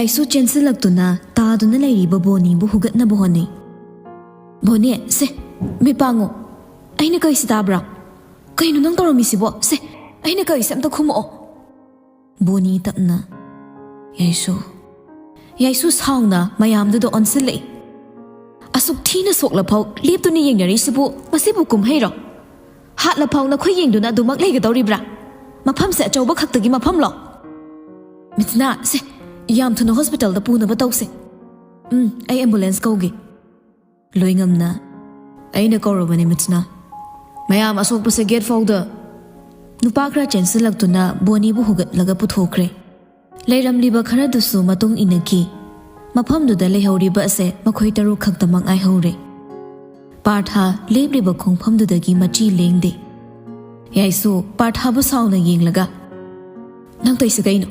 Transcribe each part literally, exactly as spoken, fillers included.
ꯌꯥꯏꯁꯨ ꯆꯦꯟꯁꯤꯜꯂꯛꯇꯨꯅ ꯇꯥꯗꯨꯅ ꯂꯩꯔꯤꯕ ꯕꯣꯅꯤꯕꯨ ꯍꯨꯒꯠꯅꯕ ꯍꯣꯠꯅꯩ꯫ "ꯕꯣꯅꯤ, ꯁꯦ, ꯃꯤꯠ ꯄꯥꯡꯉꯨ꯫ ꯑꯩꯅ ꯀꯧꯔꯤꯁꯤ ꯇꯥꯕ꯭ꯔꯥ? ꯀꯩꯅꯣ ꯅꯪ ꯇꯧꯔꯝꯃꯤꯁꯤꯕꯣ? ꯁꯦ, ꯑꯩꯅ ꯀꯧꯔꯤꯁꯦ ꯑꯝꯇ ꯈꯨꯝꯃꯛꯑꯣ꯫" ꯕꯣꯅꯤ ꯇꯞꯅ, "ꯌꯥꯏꯁꯨ꯫" ꯌꯥꯏꯁꯨ ꯁꯥꯎꯅ ꯃꯌꯥꯝꯗꯨꯗ ꯑꯣꯟꯁꯤꯜꯂꯛꯏ꯫ "ꯑꯁꯨꯛ ꯊꯤꯅ ꯁꯣꯛꯂꯐꯥꯎ ꯂꯦꯞꯇꯨꯅ ꯌꯦꯡꯅꯔꯤꯁꯤꯕꯨ ꯃꯁꯤꯕꯨ ꯀꯨꯝꯍꯩꯔꯣ? ꯍꯥꯠꯂꯐꯥꯎ ꯅꯈꯣꯏ ꯌꯦꯡꯗꯨꯅ ꯑꯗꯨꯃꯛ ꯂꯩꯒꯗꯧꯔꯤꯕ꯭ꯔꯥ? ꯃꯐꯝꯁꯦ ꯑꯆꯧꯕ ꯈꯛꯇꯒꯤ ꯃꯐꯝꯂꯣ? ꯃꯤꯊꯤꯅꯥ, ꯁꯦ, ꯌꯥꯝ ꯊꯨꯅ ꯍꯣꯁꯄꯤꯇꯥꯜꯗ ꯄꯨꯅꯕ ꯇꯧꯁꯦ꯫ ꯎꯝ, ꯑꯩ ꯑꯦꯝꯕꯨꯂꯦꯟꯁ ꯀꯧꯒꯦ꯫" ꯂꯣꯏꯉꯝꯅ, "ꯑꯩꯅ ꯀꯧꯔꯕꯅꯦ ꯃꯤꯊꯤꯅꯥ꯫ ꯃꯌꯥꯝ ꯑꯁꯣꯛꯄꯁꯦ ꯒꯦꯠ ꯐꯥꯎꯗ꯫" ꯅꯨꯄꯥ ꯈꯔ ꯆꯦꯟꯁꯤꯜꯂꯛꯇꯨꯅ ꯕꯣꯅꯤꯕꯨ ꯍꯨꯒꯠꯂꯒ ꯄꯨꯊꯣꯛꯈ꯭ꯔꯦ꯫ ꯂꯩꯔꯝꯂꯤꯕ ꯈꯔꯗꯨꯁꯨ ꯃꯇꯨꯡ ꯏꯟꯅꯈꯤ꯫ ꯃꯐꯝꯗꯨꯗ ꯂꯩꯍꯧꯔꯤꯕ ꯑꯁꯦ ꯃꯈꯣꯏ ꯇꯔꯨꯛ ꯈꯛꯇꯃꯛ ꯉꯥꯏꯍꯧꯔꯦ꯫ ꯄꯥꯔꯊ ꯂꯦꯞꯂꯤꯕ ꯈꯣꯡꯐꯝꯗꯨꯗꯒꯤ ꯃꯆꯤ ꯂꯦꯡꯗꯦ꯫ ꯌꯥꯏꯁꯨ ꯄꯥꯔꯊꯕꯨ ꯁꯥꯎꯅ ꯌꯦꯡꯂꯒ, "ꯅꯪ ꯇꯧꯏꯁꯤ ꯀꯩꯅꯣ?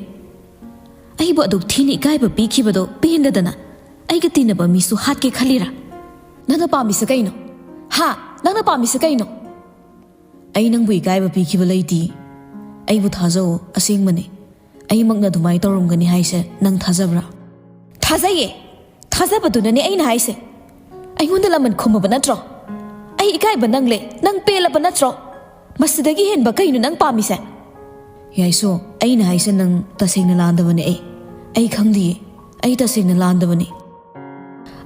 ꯑꯩꯕꯨ ꯑꯗꯨꯛ ꯊꯤꯅ ꯏꯀꯥꯏꯕ ꯄꯤꯈꯤꯕꯗꯣ ꯄꯦꯟꯗꯗꯅ ꯑꯩꯒ ꯇꯤꯟꯅꯕ ꯃꯤꯁꯨ ꯍꯥꯠꯀꯦ ꯈꯜꯂꯤꯔꯥ? ꯅꯪꯅ ꯄꯥꯝꯃꯤꯁꯦ ꯀꯩꯅꯣ? ꯍꯥ? ꯅꯪꯅ ꯄꯥꯝꯃꯤꯁꯦ ꯀꯩꯅꯣ?" "ꯑꯩ ꯅꯪꯕꯨ ꯏꯀꯥꯏꯕ ꯄꯤꯈꯤꯕ ꯂꯩꯇꯦ꯫ ꯑꯩꯕꯨ ꯊꯥꯖꯧ, ꯑꯁꯦꯡꯕꯅꯦ꯫ ꯑꯩꯃꯛꯅ ꯑꯗꯨꯃꯥꯏꯅ ꯇꯧꯔꯝꯒꯅꯤ ꯍꯥꯏꯁꯦ ꯅꯪ ꯊꯥꯖꯕ꯭ꯔꯥ?" "ꯊꯥꯖꯩꯌꯦ꯫ ꯊꯥꯖꯕꯗꯨꯅꯅꯦ ꯑꯩꯅ ꯍꯥꯏꯁꯦ꯫ ꯑꯩꯉꯣꯟꯗ ꯂꯃꯟ ꯈꯨꯝꯃꯕ ꯅꯠꯇ꯭ꯔꯣ? ꯑꯩ ꯏꯀꯥꯏꯕ ꯅꯪꯂꯦ꯫ ꯅꯪ ꯄꯦꯜꯂꯕ ꯅꯠꯇ꯭ꯔꯣ? ꯃꯁꯤꯗꯒꯤ ꯍꯦꯟꯕ ꯀꯩꯅꯣ ꯅꯪ ꯄꯥꯝꯃꯤꯁꯦ?" "ꯌꯥꯏꯁꯣ, ꯑꯩꯅ ꯍꯥꯏꯁꯦ ꯅꯪ ꯇꯁꯦꯡꯅ ꯂꯥꯟꯗꯕꯅꯦ꯫ ꯑꯩ, ꯑꯩ ꯈꯪꯗꯤꯌꯦ꯫ ꯑꯩ ꯇꯁꯦꯡꯅ ꯂꯥꯟꯗꯕꯅꯦ꯫"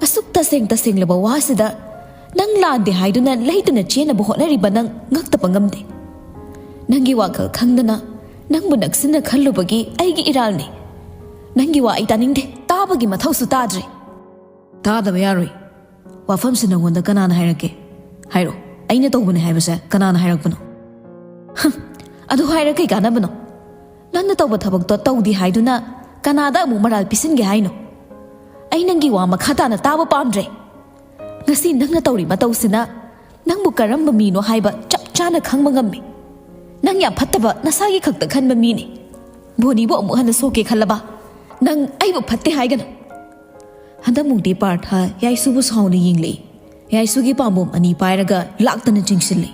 "ꯑꯁꯨꯛ ꯇꯁꯦꯡ ꯇꯁꯦꯡꯂꯕ ꯋꯥꯁꯤꯗ ꯅꯪ ꯂꯥꯟꯗꯦ ꯍꯥꯏꯗꯨꯅ ꯂꯩꯇꯅ ꯆꯦꯟꯅꯕ ꯍꯣꯠꯅꯔꯤꯕ ꯅꯪ ꯉꯛꯇꯕ ꯉꯝꯗꯦ꯫ ꯅꯪꯒꯤ ꯋꯥꯈꯜ ꯈꯪꯗꯅ ꯅꯪꯕꯨ ꯅꯛꯁꯤꯟꯅ ꯈꯜꯂꯨꯕꯒꯤ ꯑꯩꯒꯤ ꯏꯔꯥꯜꯅꯦ꯫ ꯅꯪꯒꯤ ꯋꯥ ꯑꯩ ꯇꯥꯅꯤꯡꯗꯦ, ꯇꯥꯕꯒꯤ ꯃꯊꯧꯁꯨ ꯇꯥꯗ꯭ꯔꯦ꯫" "ꯇꯥꯗꯕ ꯌꯥꯔꯣꯏ꯫ ꯋꯥꯐꯝꯁꯤ ꯅꯪꯉꯣꯟꯗ ꯀꯅꯥꯅ ꯍꯥꯏꯔꯛꯀꯦ? ꯍꯥꯏꯔꯣ, ꯑꯩꯅ ꯇꯧꯕꯅꯦ ꯍꯥꯏꯕꯁꯦ ꯀꯅꯥꯅ ꯍꯥꯏꯔꯛꯄꯅꯣ?" "ꯍꯝ, ꯑꯗꯨ ꯍꯥꯏꯔ ꯀꯩ ꯀꯥꯟꯅꯕꯅꯣ? ꯅꯪꯅ ꯇꯧꯕ ꯊꯕꯛꯇꯣ ꯇꯧꯗꯦ ꯍꯥꯏꯗꯨꯅ ꯀꯅꯥꯗ ꯑꯃꯨꯛ ꯃꯔꯥꯜ ꯄꯤꯁꯤꯟꯒꯦ ꯍꯥꯏꯅꯣ? ꯑꯩ ꯅꯪꯒꯤ ꯋꯥ ꯃꯈꯥ ꯇꯥꯅ ꯇꯥꯕ ꯄꯥꯝꯗ꯭ꯔꯦ꯫ ꯉꯁꯤ ꯅꯪꯅ ꯇꯧꯔꯤ ꯃꯇꯧꯁꯤꯅ ꯅꯪꯕꯨ ꯀꯔꯝꯕ ꯃꯤꯅꯣ ꯍꯥꯏꯕ ꯆꯞ ꯆꯥꯅ ꯈꯪꯕ ꯉꯝꯃꯤ꯫ ꯅꯪ ꯌꯥꯝ ꯐꯠꯇꯕ, ꯅꯁꯥꯒꯤ ꯈꯛꯇ ꯈꯟꯕ ꯃꯤꯅꯤ꯫ ꯕꯣꯅꯤꯕꯨ ꯑꯃꯨꯛ ꯍꯟꯅ ꯁꯣꯛꯀꯦ ꯈꯜꯂꯕ? ꯅꯪ ꯑꯩꯕꯨ ꯐꯠꯇꯦ ꯍꯥꯏꯒꯅꯨ꯫" ꯍꯟꯗꯛꯃꯨꯛꯇꯤ ꯄꯥꯔꯊ ꯌꯥꯏꯁꯨꯕꯨ ꯁꯥꯎꯅ ꯌꯦꯡꯂꯛꯏ꯫ ꯌꯥꯏꯁꯨꯒꯤ ꯄꯥꯝꯕꯣꯝ ꯑꯅꯤ ꯄꯥꯏꯔꯒ ꯂꯥꯛꯇꯅ ꯆꯤꯡꯁꯤꯜꯂꯤ꯫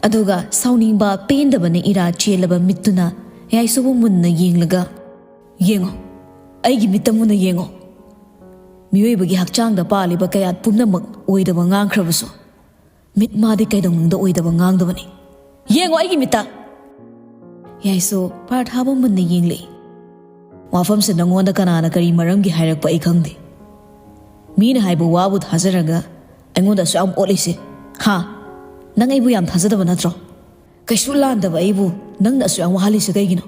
ꯑꯗꯨꯒ ꯁꯥꯎꯅꯤꯡꯕ, ꯄꯦꯟꯗꯕꯅ ꯏꯔꯥ ꯆꯦꯜꯂꯕ ꯃꯤꯠꯇꯨꯅ ꯌꯥꯏꯁꯨꯕꯨ ꯃꯨꯟꯅ ꯌꯦꯡꯂꯒ, "ꯌꯦꯡꯉꯣ, ꯑꯩꯒꯤ ꯃꯤꯠꯇ ꯃꯨꯟꯅ ꯌꯦꯡꯉꯣ꯫ ꯃꯤꯑꯣꯏꯕꯒꯤ ꯍꯛꯆꯥꯡꯗ ꯄꯥꯜꯂꯤꯕ ꯀꯌꯥꯠ ꯄꯨꯝꯅꯃꯛ ꯑꯣꯏꯗꯕ ꯉꯥꯡꯈ꯭ꯔꯕꯁꯨ, ꯃꯤꯠ ꯃꯥꯗꯤ ꯀꯩꯗꯧꯅꯨꯡꯗ ꯑꯣꯏꯗꯕ ꯉꯥꯡꯗꯕꯅꯤ꯫ ꯌꯦꯡꯉꯣ ꯑꯩꯒꯤ ꯃꯤꯠꯇ꯫ ꯌꯥꯏꯁꯨ ꯄꯥꯔꯊꯥꯕꯨ ꯃꯨꯟꯅ ꯌꯦꯡꯂꯛꯏ꯫ ꯋꯥꯐꯝꯁꯦ ꯅꯪꯉꯣꯟꯗ ꯀꯅꯥꯅ ꯀꯔꯤ ꯃꯔꯝꯒꯤ ꯍꯥꯏꯔꯛꯄ ꯑꯩ ꯈꯪꯗꯦ꯫ ꯃꯤꯅ ꯍꯥꯏꯕ ꯋꯥꯕꯨ ꯊꯥꯖꯔꯒ ꯑꯩꯉꯣꯟꯗ ꯑꯁꯨꯛ ꯌꯥꯝ ꯑꯣꯠꯂꯤꯁꯦ? ꯍꯥ? ꯅꯪ ꯑꯩꯕꯨ ꯌꯥꯝ ꯊꯥꯖꯗꯕ ꯅꯠꯇ꯭ꯔꯣ? ꯀꯩꯁꯨ ꯂꯥꯟꯗꯕ ꯑꯩꯕꯨ ꯅꯪꯅ ꯑꯁꯨꯛ ꯌꯥꯝ ꯋꯥꯍꯜꯂꯤꯁꯦ ꯀꯩꯒꯤꯅꯣ?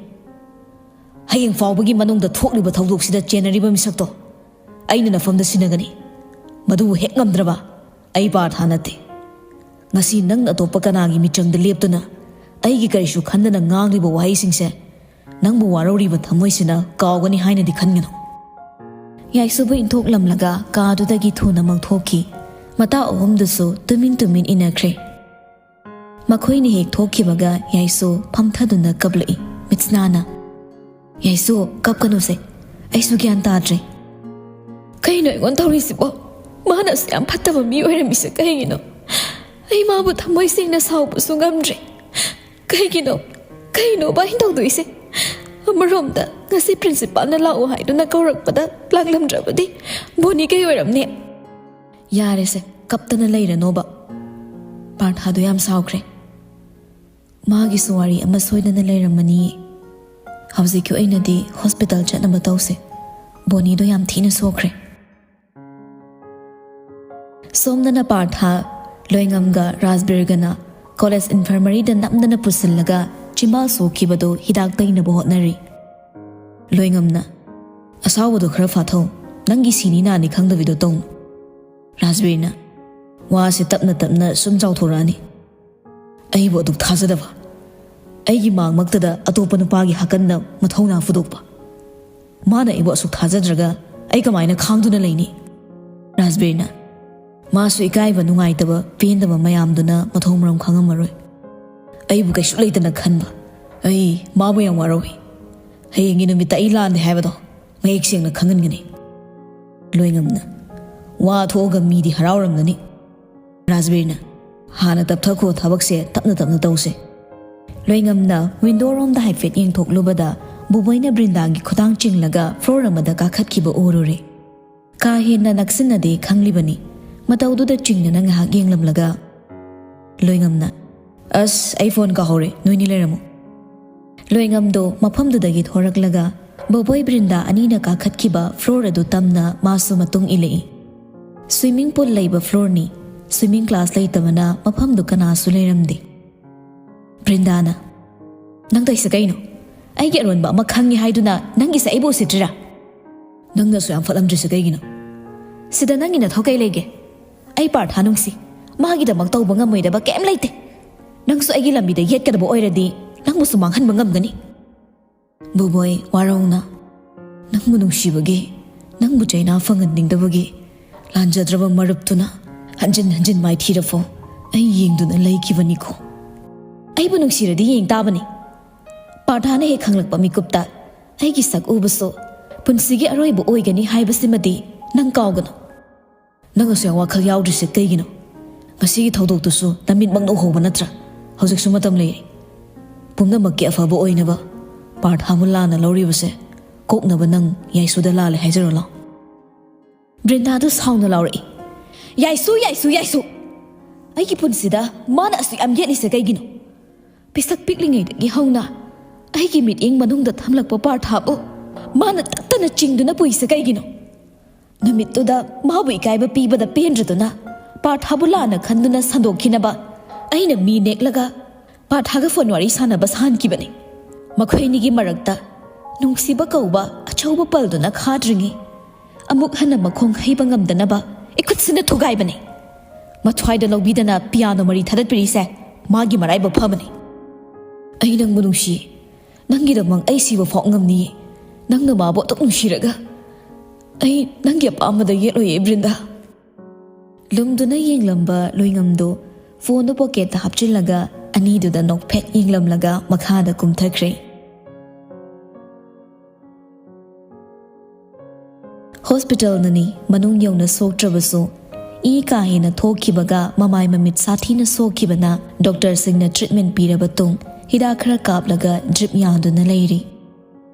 ꯍꯌꯦꯡ ꯐꯥꯎꯕꯒꯤ ꯃꯅꯨꯡꯗ ꯊꯣꯛꯂꯤꯕ ꯊꯧꯗꯣꯛꯁꯤꯗ ꯆꯦꯟꯅꯔꯤꯕ ꯃꯤꯁꯛꯇꯣ ꯑꯩꯅ ꯅꯐꯝꯗ ꯁꯤꯟꯅꯒꯅꯤ꯫ ꯃꯗꯨꯕꯨ ꯍꯦꯛ ꯉꯝꯗ꯭ꯔꯕ ꯑꯩ ꯄꯥꯔꯊꯥ ꯅꯠꯇꯦ꯫ ꯉꯁꯤ ꯅꯪꯅ ꯑꯇꯣꯞꯄ ꯀꯅꯥꯒꯤ ꯃꯤꯆꯪꯗ ꯂꯦꯞꯇꯨꯅ ꯑꯩꯒꯤ ꯀꯔꯤꯁꯨ ꯈꯟꯗꯅ ꯉꯥꯡꯂꯤꯕ ꯋꯥꯍꯩꯁꯤꯡꯁꯦ ꯅꯪꯕꯨ ꯋꯥꯔꯧꯔꯤꯕ ꯊꯃꯣꯏꯁꯤꯅ ꯀꯥꯎꯒꯅꯤ ꯍꯥꯏꯅꯗꯤ ꯈꯟꯒꯅꯨ꯫ ꯌꯥꯏꯁꯨꯕꯨ ꯏꯟꯊꯣꯛꯂꯝꯂꯒ ꯀꯥꯗꯨꯗꯒꯤ ꯊꯨꯅ ꯃꯪꯊꯣꯛꯈꯤ꯫ ꯃꯇꯥ ꯑꯍꯨꯝꯗꯨꯁꯨ ꯇꯨꯃꯤꯟ ꯇꯨꯃꯤꯟ ꯏꯟꯅꯈ꯭ꯔꯦ꯫ ꯃꯈꯣꯏꯅ ꯍꯦꯛ ꯊꯣꯛꯈꯤꯕꯒ ꯌꯥꯏꯁꯨ ꯐꯝꯊꯗꯨꯅ ꯀꯞꯂꯛꯏ꯫ ꯃꯤꯠꯁꯅꯥꯅ, "ꯌꯥꯏꯁꯨ, ꯀꯞꯀꯅꯨꯁꯦ꯫ ꯑꯩꯁꯨ ꯒ꯭ꯌꯥꯟ ꯇꯥꯗ꯭ꯔꯦ꯫ ꯀꯩꯅꯣ ꯑꯩꯉꯣꯟꯗ ꯇꯧꯔꯤꯁꯤꯕꯣ? ꯃꯥꯅ ꯑꯁꯨꯛ ꯌꯥꯝ ꯐꯠꯇꯕ ꯃꯤ ꯑꯣꯏꯔꯝꯃꯤꯁꯦ ꯀꯩꯒꯤꯅꯣ? ꯑꯩ ꯃꯥꯕꯨ ꯊꯃꯣꯏ ꯁꯦꯡꯅ ꯁꯥꯎꯕꯁꯨ ꯉꯝꯗ꯭ꯔꯦ꯫ ꯀꯩꯒꯤꯅꯣ? ꯀꯩꯅꯣꯕ ꯑꯩꯅ ꯇꯧꯗꯣꯏꯁꯦ? ꯑꯃꯔꯣꯝꯗ ꯉꯁꯤ ꯄ꯭ꯔꯤꯟꯁꯤꯄꯥꯜꯅ ꯂꯥꯛꯑꯣ ꯍꯥꯏꯗꯨꯅ ꯀꯧꯔꯛꯄꯗ ꯂꯥꯛꯂꯝꯗ꯭ꯔꯕꯗꯤ ꯕꯣꯅꯤ ꯀꯩ ꯑꯣꯏꯔꯝꯅꯤ?" "ꯌꯥꯔꯦꯁꯦ, ꯀꯞꯇꯅ ꯂꯩꯔꯅꯣꯕ꯫ ꯄꯥꯔꯊꯥꯗꯣ ꯌꯥꯝ ꯁꯥꯎꯈ꯭ꯔꯦ꯫ ꯃꯥꯒꯤꯁꯨ ꯋꯥꯔꯤ ꯑꯃ ꯁꯣꯏꯗꯅ ꯂꯩꯔꯝꯃꯅꯤꯌꯦ꯫ ꯍꯧꯖꯤꯛꯀꯤ ꯑꯣꯏꯅꯗꯤ ꯍꯣꯁꯄꯤꯇꯥꯜ ꯆꯠꯅꯕ ꯇꯧꯁꯦ꯫ ꯕꯣꯅꯤꯗꯣ ꯌꯥꯝ ꯊꯤꯅ ꯁꯣꯛꯈ꯭ꯔꯦ꯫" ꯁꯣꯝꯗꯅ ꯄꯥꯔꯊꯥ, ꯂꯣꯏꯉꯝꯒ ꯔꯥꯖꯕꯤꯔꯒꯅ ꯀꯣꯂꯦꯖ ꯏꯟꯐꯔꯃꯔꯤꯗ ꯅꯝꯗꯅ ꯄꯨꯁꯤꯜꯂꯒ ꯆꯤꯝꯕꯥꯜ ꯁꯣꯛꯈꯤꯕꯗꯨ ꯍꯤꯗꯥꯛ ꯇꯩꯅꯕ ꯍꯣꯠꯅꯔꯤ꯫ ꯂꯣꯏꯉꯝꯅ, "ꯑꯁꯥꯎꯕꯗꯣ ꯈꯔ ꯐꯥꯊꯧ, ꯅꯪꯒꯤ ꯁꯤꯅꯤ ꯅꯥꯅꯤ ꯈꯪꯗꯕꯤꯗꯣ ꯇꯧꯅꯨ꯫" ꯔꯥꯖꯕꯤꯔꯅ, "ꯋꯥꯁꯦ ꯇꯞꯅ ꯇꯞꯅ ꯁꯨꯝ ꯆꯥꯎꯊꯣꯔꯛꯑꯅꯤ꯫ ꯑꯩꯕꯨ ꯑꯗꯨꯛ ꯊꯥꯖꯗꯕ, ꯑꯩꯒꯤ ꯃꯥꯡꯃꯛꯇꯗ ꯑꯇꯣꯞꯄ ꯅꯨꯄꯥꯒꯤ ꯍꯥꯀꯟꯅ ꯃꯊꯧꯅꯥ ꯐꯨꯗꯣꯛꯄ, ꯃꯥꯅ ꯑꯩꯕꯨ ꯑꯁꯨꯛ ꯊꯥꯖꯗ꯭ꯔꯒ ꯑꯩ ꯀꯃꯥꯏꯅ ꯈꯥꯡꯗꯨꯅ ꯂꯩꯅꯤ?" ꯔꯥꯖꯕꯤꯔꯅ, "ꯃꯥꯁꯨ ꯏꯀꯥꯏꯕ, ꯅꯨꯡꯉꯥꯏꯇꯕ, ꯄꯦꯟꯗꯕ ꯃꯌꯥꯝꯗꯨꯅ ꯃꯊꯣꯡ ꯃꯔꯝ ꯈꯪꯉꯝꯃꯔꯣꯏ꯫ ꯑꯩꯕꯨ ꯀꯩꯁꯨ ꯂꯩꯇꯅ ꯈꯟꯕ꯫ ꯑꯩ ꯃꯥꯕꯨ ꯌꯥꯝ ꯋꯥꯔꯧꯏ꯫ ꯍꯌꯦꯡꯒꯤ ꯅꯨꯃꯤꯠꯇ ꯑꯩ ꯂꯥꯟꯗꯦ ꯍꯥꯏꯕꯗꯣ ꯃꯌꯦꯛ ꯁꯦꯡꯅ ꯈꯪꯍꯟꯒꯅꯤ꯫" ꯂꯣꯏꯉꯝꯅ, "ꯋꯥ ꯊꯣꯛꯑꯒ ꯃꯤꯗꯤ ꯍꯔꯥꯎꯔꯝꯒꯅꯤ꯫" ꯔꯥꯖꯕꯤꯔꯅ, "ꯍꯥꯟꯅ ꯇꯞꯊꯈꯣ, ꯊꯕꯛꯁꯦ ꯇꯞꯅ ꯇꯞꯅ ꯇꯧꯁꯦ꯫" ꯂꯣꯏꯉꯝꯅ ꯋꯤꯟꯗꯣ ꯔꯣꯝꯗ ꯍꯥꯏꯐꯦꯠ ꯌꯦꯡꯊꯣꯛꯂꯨꯕꯗ ꯕꯣꯕꯣꯏꯅ ꯕ꯭ꯔꯤꯟꯗꯥꯒꯤ ꯈꯨꯗꯥꯡ ꯆꯤꯡꯂꯒ ꯐ꯭ꯂꯣꯔ ꯑꯃꯗ ꯀꯥꯈꯠꯈꯤꯕ ꯎꯔꯨꯔꯦ꯫ ꯀꯥ ꯍꯦꯟꯅ ꯅꯛꯁꯤꯟꯅꯗꯦ ꯈꯪꯂꯤꯕꯅꯤ꯫ ꯃꯇꯧꯗꯨꯗ ꯆꯤꯡꯅꯅ ꯉꯥꯏꯍꯥꯛ ꯌꯦꯡꯂꯝꯂꯒ, ꯂꯣꯏꯉꯝꯅ, "ꯑꯁ, ꯑꯩ ꯐꯣꯟ ꯀꯥꯍꯧꯔꯦ, ꯅꯣꯏꯅꯤ ꯂꯩꯔꯝꯃꯣ꯫" ꯂꯣꯏꯉꯝꯗꯣ ꯃꯐꯝꯗꯨꯗꯒꯤ ꯊꯣꯔꯛꯂꯒ ꯕꯣꯕꯣꯏ ꯕ꯭ꯔꯤꯟꯗꯥ ꯑꯅꯤꯅ ꯀꯥꯈꯠꯈꯤꯕ ꯐ꯭ꯂꯣꯔ ꯑꯗꯨ ꯇꯝꯅ ꯃꯥꯁꯨ ꯃꯇꯨꯡ ꯏꯜꯂꯛꯏ꯫ ꯁ꯭ꯋꯤꯃꯤꯡ ꯄꯨꯜ ꯂꯩꯕ ꯐ꯭ꯂꯣꯔꯅꯤ꯫ ꯁ꯭ꯋꯤꯃꯤꯡ ꯀ꯭ꯂꯥꯁ ꯂꯩꯇꯕꯅ ꯃꯐꯝꯗꯨ ꯀꯅꯥꯁꯨ ꯂꯩꯔꯝꯗꯦ꯫ ꯕ꯭ꯔꯤꯟꯗꯥꯅ, "ꯅꯪ ꯇꯧꯏꯁꯦ ꯀꯩꯅꯣ? ꯑꯩꯒꯤ ꯑꯔꯣꯟꯕ ꯑꯃ ꯈꯪꯉꯦ ꯍꯥꯏꯗꯨꯅ ꯅꯪꯒꯤꯁꯦ ꯑꯩꯕꯨ ꯎꯁꯤꯠꯇ꯭ꯔꯤꯔꯥ? ꯅꯪꯅꯁꯨ ꯌꯥꯝ ꯐꯠꯂꯝꯗ꯭ꯔꯤꯁꯦ ꯀꯩꯒꯤꯅꯣ?" "ꯁꯤꯗ ꯅꯪꯒꯤ ꯅꯊꯧ ꯀꯩ ꯂꯩꯒꯦ? ꯑꯩ ꯄꯥꯔꯊꯥ ꯅꯨꯡꯁꯤ꯫ ꯃꯥꯒꯤꯗꯃꯛ ꯇꯧꯕ ꯉꯝꯃꯣꯏꯗꯕ ꯀꯩꯝ ꯂꯩꯇꯦ꯫ ꯅꯪꯁꯨ ꯑꯩꯒꯤ ꯂꯝꯕꯤꯗ ꯌꯦꯠꯀꯗꯕ ꯑꯣꯏꯔꯗꯤ ꯅꯪꯕꯨꯁꯨ ꯃꯥꯡꯍꯟꯕ ꯉꯝꯒꯅꯤ꯫" ꯕꯣꯕꯣꯏ ꯋꯥꯔꯧꯅ, "ꯅꯪꯕꯨ ꯅꯨꯡꯁꯤꯕꯒꯤ, ꯅꯪꯕꯨ ꯆꯩꯅꯥ ꯐꯪꯍꯟꯅꯤꯡꯗꯕꯒꯤ ꯂꯥꯟꯖꯗ꯭ꯔꯕ ꯃꯔꯨꯞꯇꯨꯅ ꯍꯟꯖꯤꯟ ꯍꯟꯖꯤꯟ ꯃꯥꯏꯊꯤꯔꯐꯥꯎ ꯑꯩ ꯌꯦꯡꯗꯨꯅ ꯂꯩꯈꯤꯕꯅꯤꯀꯣ꯫ ꯑꯩꯕꯨ ꯅꯨꯡꯁꯤꯔꯗꯤ ꯌꯦꯡ ꯇꯥꯕꯅꯤ꯫ ꯄꯥꯔꯊꯥꯅ ꯍꯦꯛ ꯈꯪꯂꯛꯄ ꯃꯤꯀꯨꯞꯇ ꯑꯩꯒꯤ ꯁꯛ ꯎꯕꯁꯨ ꯄꯨꯟꯁꯤꯒꯤ ꯑꯔꯣꯏꯕ ꯑꯣꯏꯒꯅꯤ ꯍꯥꯏꯕꯁꯤꯃꯗꯤ ꯅꯪ ꯀꯥꯎꯒꯅꯨ꯫" "ꯅꯪ ꯑꯁꯨꯛ ꯌꯥꯝ ꯋꯥꯈꯜ ꯌꯥꯎꯗ꯭ꯔꯤꯁꯦ ꯀꯩꯒꯤꯅꯣ? ꯉꯁꯤꯒꯤ ꯊꯧꯗꯣꯛꯇꯨꯁꯨ ꯅꯃꯤꯠꯃꯛꯅ ꯎꯍꯧꯕ ꯅꯠꯇ꯭ꯔꯥ? ꯍꯧꯖꯤꯛꯁꯨ ꯃꯇꯝ ꯂꯩꯔꯤ꯫ ꯄꯨꯝꯅꯃꯛꯀꯤ ꯑꯐꯕ ꯑꯣꯏꯅꯕ ꯄꯥꯔꯊꯥꯕꯨ ꯂꯥꯟꯅ ꯂꯧꯔꯤꯕꯁꯦ ꯀꯣꯛꯅꯕ ꯅꯪ ꯌꯥꯏꯁꯨꯗ ꯂꯥꯜꯂꯦ ꯍꯥꯏꯖꯔꯣ ꯂꯥꯎ꯫" ꯕ꯭ꯔꯤꯟꯗꯥꯗꯨ ꯁꯥꯎꯅ ꯂꯥꯎꯔꯛꯏ, "ꯌꯥꯏꯁꯨ, ꯌꯥꯏꯁꯨ, ꯌꯥꯏꯁꯨ! ꯑꯩꯒꯤ ꯄꯨꯟꯁꯤꯗ ꯃꯥꯅ ꯑꯁꯨꯛ ꯌꯥꯝ ꯌꯦꯠꯂꯤꯁꯦ ꯀꯩꯒꯤꯅꯣ? ꯄꯤꯁꯛ ꯄꯤꯛꯂꯤꯉꯩꯗꯒꯤ ꯍꯧꯅ ꯑꯩꯒꯤ ꯃꯤꯠꯌꯦꯡ ꯃꯅꯨꯡꯗ ꯊꯝꯂꯛꯄ ꯄꯥꯔꯊꯥꯕꯨ ꯃꯥꯅ ꯇꯠꯇꯅ ꯆꯤꯡꯗꯨꯅ ꯄꯨꯏꯁꯦ ꯀꯩꯒꯤꯅꯣ? ꯅꯨꯃꯤꯠꯇꯨꯗ ꯃꯥꯕꯨ ꯏꯀꯥꯏꯕ ꯄꯤꯕꯗ ꯄꯦꯟꯗ꯭ꯔꯗꯨꯅ ꯄꯥꯔꯊꯥꯕꯨ ꯂꯥꯟꯅ ꯈꯟꯗꯨꯅ ꯁꯟꯗꯣꯛꯈꯤꯅꯕ ꯑꯩꯅ ꯃꯤ ꯅꯦꯛꯂꯒ ꯄꯥꯔꯊꯥꯒ ꯐꯣꯟ ꯋꯥꯔꯤ ꯁꯥꯟꯅꯕ ꯁꯥꯍꯟꯈꯤꯕꯅꯤ꯫ ꯃꯈꯣꯏ ꯑꯅꯤꯒꯤ ꯃꯔꯛꯇ ꯅꯨꯡꯁꯤꯕ ꯀꯧꯕ ꯑꯆꯧꯕ ꯄꯜꯗꯨꯅ ꯈꯥꯗ꯭ꯔꯤꯉꯩ ꯑꯃꯨꯛ ꯍꯟꯅ ꯃꯈꯣꯡ ꯍꯩꯕ ꯉꯝꯗꯅꯕ ꯏꯈꯨꯠꯁꯤꯅ ꯊꯨꯒꯥꯏꯕꯅꯤ꯫ ꯃꯊ꯭ꯋꯥꯏꯗ ꯂꯧꯕꯤꯗꯅ ꯄꯤꯌꯥꯅꯣ ꯃꯔꯤ ꯊꯥꯗꯠꯄꯤꯔꯤꯁꯦ ꯃꯥꯒꯤ ꯃꯔꯥꯏꯕꯛ ꯐꯕꯅꯤ꯫ ꯑꯩ ꯅꯪꯕꯨ ꯅꯨꯡꯁꯤ꯫ ꯅꯪꯒꯤꯗꯃꯛ ꯑꯩ ꯁꯤꯕ ꯐꯥꯎ ꯉꯝꯅꯤꯌꯦ꯫ ꯅꯪꯅ ꯃꯥꯕꯨ ꯑꯗꯨꯛ ꯅꯨꯡꯁꯤꯔꯒ ꯑꯩ ꯅꯪꯒꯤ ꯑꯄꯥꯝꯕꯗ ꯌꯦꯠꯂꯣꯏꯌꯦ, ꯕ꯭ꯔꯤꯟꯗꯥ꯫" ꯂꯨꯝꯗꯨꯅ ꯌꯦꯡꯂꯝꯕ ꯂꯣꯏꯉꯝꯗꯣ ꯐꯣꯟꯗꯨ ꯄꯣꯀꯦꯠꯇ ꯍꯥꯞꯆꯤꯜꯂꯒ ꯑꯅꯤꯗꯨꯗ ꯅꯣꯛꯐꯦꯠ ꯌꯦꯡꯂꯝꯂꯒ ꯃꯈꯥꯗ ꯀꯨꯝꯊꯈ꯭ꯔꯦ꯫ ꯍꯣꯁꯄꯤꯇꯥꯜꯅꯅꯤ ꯃꯅꯨꯡ ꯌꯧꯅ ꯁꯣꯛꯇ꯭ꯔꯕꯁꯨ, ꯏ ꯀꯥ ꯍꯦꯟꯅ ꯊꯣꯛꯈꯤꯕꯒ ꯃꯃꯥꯏ ꯃꯃꯤꯠ ꯁꯥꯊꯤꯅ ꯁꯣꯛꯈꯤꯕꯅ ꯗꯣꯛꯇꯔꯁꯤꯡꯅ ꯇ꯭ꯔꯤꯠꯃꯦꯟ ꯄꯤꯔꯕ ꯇꯨꯡ ꯍꯤꯗꯥꯛ ꯈꯔ ꯀꯥꯞꯂꯒ ꯗ꯭ꯔꯤꯞ ꯌꯥꯟꯗꯨꯅ ꯂꯩꯔꯤ꯫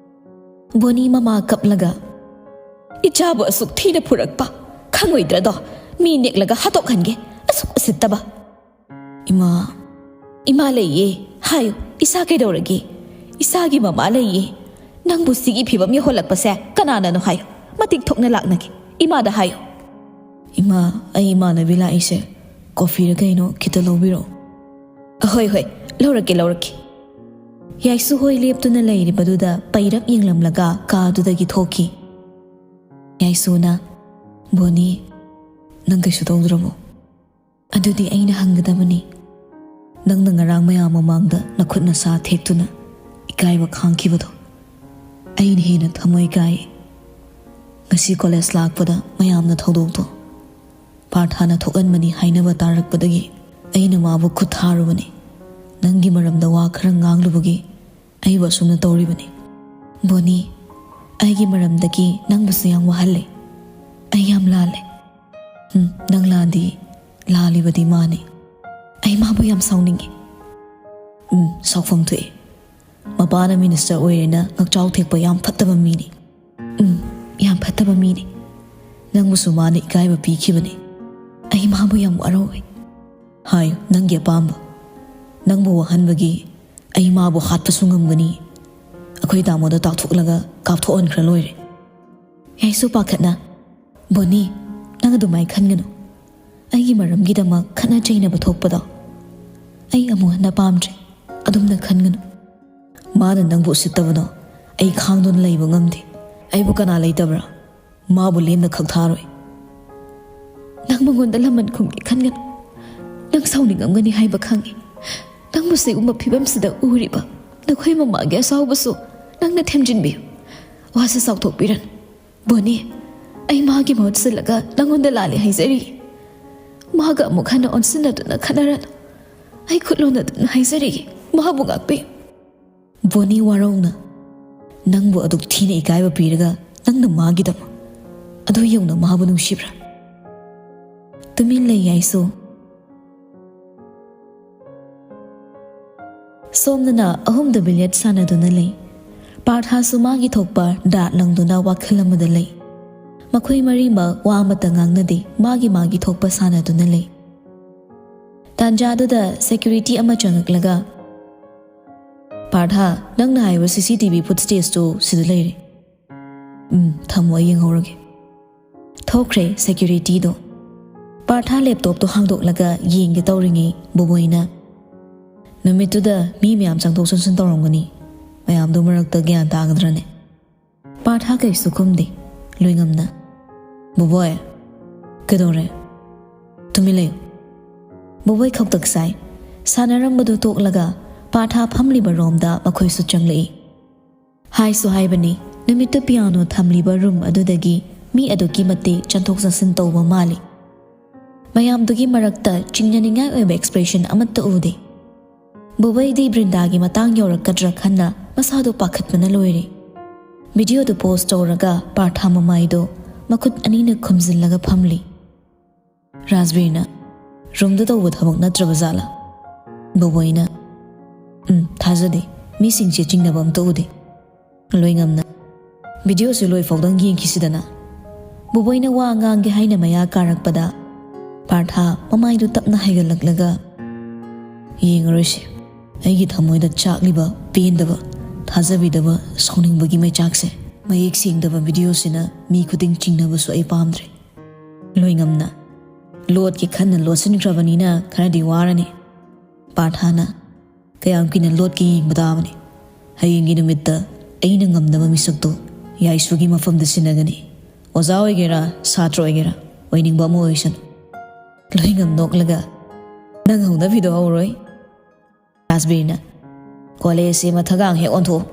ꯕꯣꯅꯤ ꯃꯃꯥ ꯀꯞꯂꯒ, "ꯏꯆꯥꯕꯨ ꯑꯁꯨꯛ ꯊꯤꯅ ꯐꯨꯔꯛꯄ ꯈꯪꯉꯣꯏꯗ꯭ꯔꯗꯣ? ꯃꯤ ꯅꯦꯛꯂꯒ ꯍꯥꯠꯇꯣꯛꯍꯟꯒꯦ, ꯑꯁꯨꯛ ꯎꯁꯤꯠꯇꯕ!" "ꯏꯃꯥ, ꯏꯃꯥ ꯂꯩꯌꯦ ꯍꯥꯏꯌꯨ꯫ ꯏꯁꯥ ꯀꯩꯗꯧꯔꯒꯦ? ꯏꯁꯥꯒꯤ ꯃꯃꯥ ꯂꯩꯌꯦ꯫ ꯅꯪꯕꯨ ꯁꯤꯒꯤ ꯐꯤꯕꯝ ꯌꯧꯍꯜꯂꯛꯄꯁꯦ ꯀꯅꯥꯅꯅꯣ ꯍꯥꯏꯌꯨ꯫ ꯃꯇꯤꯛ ꯊꯣꯛꯅ ꯂꯥꯛꯅꯒꯦ꯫ ꯏꯃꯥꯗ ꯍꯥꯏꯌꯨ꯫" "ꯏꯃꯥ, ꯑꯩ ꯏꯃꯥꯟꯅꯕꯤ ꯂꯥꯛꯏꯁꯦ꯫ ꯀꯣꯐꯤꯔ ꯀꯩꯅꯣ ꯈꯤꯇ ꯂꯧꯕꯤꯔꯛꯑꯣ꯫" "ꯍꯣꯏ, ꯍꯣꯏ, ꯂꯧꯔꯛꯀꯦ, ꯂꯧꯔꯛꯀꯦ꯫" ꯌꯥꯏꯁꯨ ꯍꯣꯏ ꯂꯦꯞꯇꯨꯅ ꯂꯩꯔꯤꯕꯗꯨꯗ ꯄꯩꯔꯞ ꯌꯦꯡꯂꯝꯂꯒ ꯀꯥꯗꯨꯗꯒꯤ ꯊꯣꯛꯈꯤ꯫ ꯌꯥꯏꯁꯨꯅ, "ꯕꯣꯅꯤ, ꯅꯪ ꯀꯩꯁꯨ ꯇꯧꯗ꯭ꯔꯕꯣ?" "ꯑꯗꯨꯗꯤ ꯑꯩꯅ ꯍꯪꯒꯗꯕꯅꯤ꯫ ꯅꯪꯅ ꯉꯔꯥꯡ ꯃꯌꯥꯝ ꯃꯃꯥꯡꯗ ꯅꯈꯨꯠ ꯅꯁꯥ ꯊꯦꯛꯇꯨꯅ ꯏꯀꯥꯏꯕ ꯈꯥꯡꯈꯤꯕꯗꯣ ꯑꯩꯅ ꯍꯦꯟꯅ ꯊꯃꯣꯏ ꯀꯥꯏ꯫ ꯉꯁꯤ ꯀꯣꯂꯦꯖ ꯂꯥꯛꯄꯗ ꯃꯌꯥꯝꯅ ꯊꯧꯗꯣꯛꯇꯣ ꯄꯥꯔꯊꯥꯅ ꯊꯣꯛꯍꯟꯕꯅꯤ ꯍꯥꯏꯅꯕ ꯇꯥꯔꯛꯄꯗꯒꯤ ꯑꯩꯅ ꯃꯥꯕꯨ ꯈꯨꯠ ꯊꯥꯔꯨꯕꯅꯤ꯫ ꯅꯪꯒꯤ ꯃꯔꯝꯗ ꯋꯥ ꯈꯔ ꯉꯥꯡꯂꯨꯕꯒꯤ ꯑꯩꯕꯨ ꯑꯁꯨꯝꯅ ꯇꯧꯔꯤꯕꯅꯤ꯫ ꯕꯣꯅꯤ, ꯑꯩꯒꯤ ꯃꯔꯝꯗꯒꯤ ꯅꯪꯕꯨꯁꯨ ꯌꯥꯝ ꯋꯥꯍꯜꯂꯦ꯫ ꯑꯩ ꯌꯥꯝ ꯂꯥꯜꯂꯦ꯫" "ꯎꯝ, ꯅꯪ ꯂꯥꯟꯗꯤ, ꯂꯥꯜꯂꯤꯕꯗꯤ ꯃꯥꯅꯤ꯫ ꯑꯩ ꯃꯥꯕꯨ ꯌꯥꯝ ꯁꯥꯎꯅꯤꯡꯉꯤ꯫" "ꯎꯝ, ꯁꯥꯎꯐꯝ ꯊꯣꯛꯏ꯫ ꯃꯄꯥꯅ ꯃꯤꯅꯤꯁꯇꯔ ꯑꯣꯏꯔꯦꯅ ꯉꯛꯆꯥꯎ ꯊꯦꯛꯄ ꯌꯥꯝ ꯐꯠꯇꯕ ꯃꯤꯅꯤ꯫" "ꯎꯝ, ꯌꯥꯝ ꯐꯠꯇꯕ ꯃꯤꯅꯤ꯫ ꯅꯪꯕꯨꯁꯨ ꯃꯥꯅ ꯏꯀꯥꯏꯕ ꯄꯤꯈꯤꯕꯅꯤ꯫ ꯑꯩ ꯃꯥꯕꯨ ꯌꯥꯝ ꯋꯥꯔꯧꯏ꯫" "ꯍꯥꯏꯌꯨ, ꯅꯪꯒꯤ ꯑꯄꯥꯝꯕ꯫ ꯅꯪꯕꯨ ꯋꯥꯍꯟꯕꯒꯤ ꯑꯩ ꯃꯥꯕꯨ ꯍꯥꯠꯄꯁꯨ ꯉꯝꯒꯅꯤ꯫ ꯑꯩꯈꯣꯏ ꯇꯥꯃꯣꯗ ꯇꯥꯛꯊꯣꯛꯂꯒ ꯀꯥꯞꯊꯣꯛꯍꯟꯈ꯭ꯔ ꯂꯣꯏꯔꯦ꯫" ꯌꯥꯏꯁꯨ ꯄꯥꯈꯠꯅ, "ꯕꯣꯅꯤ, ꯅꯪ ꯑꯗꯨꯃꯥꯏ ꯈꯟꯒꯅꯨ꯫ ꯑꯩꯒꯤ ꯃꯔꯝꯒꯤꯗꯃꯛ ꯈꯠꯅ ꯆꯩꯅꯕ ꯊꯣꯛꯄꯗꯣ ꯑꯩ ꯑꯃꯨꯛ ꯍꯟꯅ ꯄꯥꯝꯗ꯭ꯔꯦ꯫ ꯑꯗꯨꯝꯅ ꯈꯟꯒꯅꯨ꯫" "ꯃꯥꯅ ꯅꯪꯕꯨ ꯎꯁꯤꯠꯇꯕꯗꯣ ꯑꯩ ꯈꯥꯡꯗꯨꯅ ꯂꯩꯕ ꯉꯝꯗꯦ꯫ ꯑꯩꯕꯨ ꯀꯅꯥ ꯂꯩꯇꯕ꯭ꯔꯥ? ꯃꯥꯕꯨ ꯂꯦꯝꯅ ꯈꯛ ꯊꯥꯔꯣꯏ꯫" "ꯅꯪ ꯃꯉꯣꯟꯗ ꯂꯃꯟ ꯈꯨꯝꯒꯦ ꯈꯟꯒꯅꯨ꯫ ꯅꯪ ꯁꯥꯎꯅꯤꯡꯉꯝꯒꯅꯤ ꯍꯥꯏꯕ ꯈꯪꯉꯤ꯫ ꯅꯪꯕꯨ ꯁꯤꯒꯨꯝꯕ ꯐꯤꯕꯝꯁꯤꯗ ꯎꯔꯤꯕ ꯅꯈꯣꯏ ꯃꯃꯥꯒꯤ ꯑꯁꯥꯎꯕꯁꯨ ꯅꯪꯅ ꯊꯦꯝꯖꯤꯟꯕꯤꯌꯨ꯫ ꯋꯥꯁꯦ ꯆꯥꯎꯊꯣꯛꯄꯤꯔꯅꯨ꯫ ꯕꯣꯅꯤ, ꯑꯩ ꯃꯥꯒꯤ ꯃꯍꯨꯠ ꯁꯤꯜꯂꯒ ꯅꯪꯉꯣꯟꯗ ꯂꯥꯜꯂꯦ ꯍꯥꯏꯖꯔꯤ꯫ ꯃꯥꯒ ꯑꯃꯨꯛ ꯍꯟꯅ ꯑꯣꯟꯁꯤꯟꯅꯗꯨꯅ ꯈꯠꯅꯔꯅꯨ꯫ ꯑꯩ ꯈꯨꯠ ꯂꯣꯟꯅꯗꯨꯅ ꯍꯥꯏꯖꯔꯤ, ꯃꯥꯕꯨ ꯉꯥꯛꯄꯤꯌꯨ꯫" ꯕꯣꯅꯤ ꯋꯥꯔꯧꯅ, "ꯅꯪꯕꯨ ꯑꯗꯨꯛ ꯊꯤꯅ ꯏꯀꯥꯏꯕ ꯄꯤꯔꯒ ꯅꯪꯅ ꯃꯥꯒꯤꯗꯃꯛ ꯑꯗꯨ ꯌꯧꯅ ꯃꯥꯕꯨ ꯅꯨꯡꯁꯤꯕ꯭ꯔꯥ?" ꯇꯨꯃꯤꯟ ꯂꯩ ꯌꯥꯏꯁꯨ꯫ ꯁꯣꯝꯗꯅ ꯑꯍꯨꯝꯗ ꯕꯤꯂꯤꯌꯔꯗ ꯁꯥꯟꯅꯗꯨꯅ ꯂꯩ꯫ ꯄꯥꯔꯊꯥꯁꯨ ꯃꯥꯒꯤ ꯊꯣꯛꯄ ꯗꯥꯠ ꯂꯪꯗꯨꯅ ꯋꯥꯈꯜ ꯑꯃꯗ ꯂꯩ꯫ ꯃꯈꯣꯏ ꯃꯔꯤꯃꯛ ꯋꯥ ꯑꯃꯠꯇ ꯉꯥꯡꯅꯗꯦ, ꯃꯥꯒꯤ ꯃꯥꯒꯤ ꯊꯣꯛꯄ ꯁꯥꯟꯅꯗꯨꯅ ꯂꯩ꯫ ꯇꯥꯟꯖꯥꯗꯨꯗ ꯁꯦꯀ꯭ꯌꯨꯔꯤꯇꯤ ꯑꯃ ꯆꯪꯉꯛꯂꯒ, "ꯄꯥꯔꯊꯥ, ꯅꯪꯅ ꯍꯥꯏꯕ ꯁꯤ ꯁꯤ ꯇꯤ ꯚꯤ ꯐꯨꯠ ꯁ꯭ꯇꯦꯖꯇꯨ ꯁꯤꯗ ꯂꯩꯔꯦ꯫ ꯎꯝ, ꯊꯝꯃꯣ, ꯑꯩ ꯌꯦꯡꯍꯧꯔꯒꯦ꯫" ꯊꯣꯛꯈ꯭ꯔꯦ ꯁꯦꯀ꯭ꯌꯨꯔꯤꯇꯤꯗꯣ꯫ ꯄꯥꯔꯊꯥ ꯂꯦꯞꯇꯣꯞꯇꯣ ꯍꯥꯡꯗꯣꯛꯂꯒ ꯌꯦꯡꯒꯦ ꯇꯧꯔꯤꯉꯩ ꯕꯣꯕꯣꯏꯅ, "ꯅꯨꯃꯤꯠꯇꯨꯗ ꯃꯤ ꯃꯌꯥꯝ ꯆꯪꯊꯣꯛ ꯆꯪꯁꯤꯟ ꯇꯧꯔꯝꯒꯅꯤ, ꯃꯌꯥꯝꯗꯨ ꯃꯔꯛꯇ ꯒ꯭ꯌꯥꯟ ꯇꯥꯒꯗ꯭ꯔꯅꯦ?" ꯄꯥꯔꯊꯥ ꯀꯩꯁꯨ ꯈꯨꯝꯗꯦ꯫ ꯂꯣꯏꯉꯝꯅ, "ꯕꯣꯕꯣꯏ, ꯀꯩꯗꯧꯔꯦ? ꯇꯨꯃꯤꯟ ꯂꯩꯌꯨ꯫" ꯕꯣꯕꯣꯏ ꯈꯧꯇꯛ ꯁꯥꯏ꯫ ꯁꯥꯟꯅꯔꯝꯕꯗꯨ ꯇꯣꯛꯂꯒ ꯄꯥꯔꯊꯥ ꯐꯝꯂꯤꯕ ꯔꯣꯝꯗ ꯃꯈꯣꯏꯁꯨ ꯆꯪꯂꯛꯏ꯫ ꯍꯥꯏꯁꯨ ꯍꯥꯏꯕꯅꯤ, ꯅꯨꯃꯤꯠꯇꯨ ꯄꯤꯌꯥꯅꯣ ꯊꯝꯂꯤꯕ ꯔꯨꯝ ꯑꯗꯨꯗꯒꯤ ꯃꯤ ꯑꯗꯨꯛꯀꯤ ꯃꯇꯤꯛ ꯆꯪꯊꯣꯛ ꯆꯪꯁꯤꯟ ꯇꯧꯕ ꯃꯥꯜꯂꯤ꯫ ꯃꯌꯥꯝꯗꯨꯒꯤ ꯃꯔꯛꯇ ꯆꯤꯡꯅꯅꯤꯡꯉꯥꯏ ꯑꯣꯏꯕ ꯑꯦꯛꯁꯄ꯭ꯔꯦꯁꯟ ꯑꯃꯠꯇ ꯎꯗꯦ꯫ ꯕꯣꯕꯣꯏꯗꯤ ꯕ꯭ꯔꯤꯟꯗꯥꯒꯤ ꯃꯇꯥꯡ ꯌꯧꯔꯛꯀꯗ꯭ꯔꯥ ꯈꯟꯅ ꯃꯁꯥꯗꯣ ꯄꯥꯈꯠꯄꯅ ꯂꯣꯏꯔꯦ꯫ ꯚꯤꯗꯤꯑꯣꯗꯨ ꯄꯣꯁ ꯇꯧꯔꯒ ꯄꯥꯔꯊꯥ ꯃꯃꯥꯏꯗꯣ ꯃꯈꯨꯠ ꯑꯅꯤꯅ ꯈꯨꯝꯖꯤꯜꯂꯒ ꯐꯝꯂꯤ꯫ ꯔꯥꯖꯕꯤꯔꯅ, "ꯔꯨꯝꯗ ꯇꯧꯕ ꯊꯕꯛ ꯅꯠꯇ꯭ꯔꯕ ꯖꯥꯠꯂꯥ?" ꯕꯣꯕꯣꯏꯅ, "ꯎꯝ, ꯊꯥꯖꯗꯦ꯫ ꯃꯤꯁꯤꯡꯁꯦ ꯆꯤꯡꯅꯕ ꯑꯝꯇ ꯎꯗꯦ꯫" ꯂꯣꯏꯉꯝꯅ, "ꯚꯤꯗꯤꯑꯣꯁꯦ ꯂꯣꯏꯐꯥꯎꯗꯪ ꯌꯦꯡꯈꯤꯁꯤꯗꯅ꯫" ꯕꯣꯕꯣꯏꯅ ꯋꯥ ꯉꯥꯡꯒꯦ ꯍꯥꯏꯅ ꯃꯌꯥ ꯀꯥꯔꯛꯄꯗ ꯄꯥꯔꯊꯥ ꯃꯃꯥꯏꯗꯨ ꯇꯞꯅ ꯍꯥꯏꯒꯠꯂꯛꯂꯒ, "ꯌꯦꯡꯉꯔꯣꯏꯁꯦ꯫ ꯑꯩꯒꯤ ꯊꯃꯣꯏꯗ ꯆꯥꯛꯂꯤꯕ, ꯄꯦꯟꯗꯕ, ꯊꯥꯖꯕꯤꯗꯕ, ꯁꯥꯎꯅꯤꯡꯕꯒꯤ ꯃꯩꯆꯥꯛꯁꯦ꯫ ꯃꯌꯦꯛ ꯁꯦꯡꯗꯕ ꯚꯤꯗꯤꯑꯣꯁꯤꯅ ꯃꯤ ꯈꯨꯗꯤꯡ ꯆꯤꯡꯅꯕꯁꯨ ꯑꯩ ꯄꯥꯝꯗ꯭ꯔꯦ꯫" ꯂꯣꯏꯉꯝꯅ, "ꯂꯣꯠꯀꯦ ꯈꯟꯅ ꯂꯣꯠꯁꯤꯟꯈ꯭ꯔꯕꯅꯤꯅ ꯈꯔꯗꯤ ꯋꯥꯔꯅꯤ꯫ ꯄꯥꯔꯊꯥꯅ, ꯀꯌꯥꯝ ꯀꯨꯏꯅ ꯂꯣꯠꯀꯦ ꯌꯦꯡꯕ ꯇꯥꯕꯅꯤ꯫ ꯍꯌꯦꯡꯒꯤ ꯅꯨꯃꯤꯠꯇ ꯑꯩꯅ ꯉꯝꯅꯕ ꯃꯤꯁꯛꯇꯨ ꯌꯥꯏꯁꯨꯒꯤ ꯃꯐꯝꯗ ꯁꯤꯟꯅꯒꯅꯤ꯫ ꯑꯣꯖꯥ ꯑꯣꯏꯒꯦꯔꯥ, ꯁꯥꯇ꯭ꯔ ꯑꯣꯏꯒꯦꯔꯥ, ꯑꯣꯏꯅꯤꯡꯕ ꯑꯃ ꯑꯣꯏꯁꯅꯨ꯫" ꯂꯣꯏꯉꯝ ꯅꯣꯛꯂꯒ, "ꯅꯪ ꯍꯧꯅꯕꯤꯗꯣ ꯍꯧꯔꯣꯏ꯫" ꯔꯥꯖꯕꯤꯔꯅ, "ꯀꯣꯂꯦꯖꯁꯦ ꯃꯊꯒꯥꯡ ꯍꯦꯛ ꯑꯣꯟꯊꯣꯛꯎ꯫"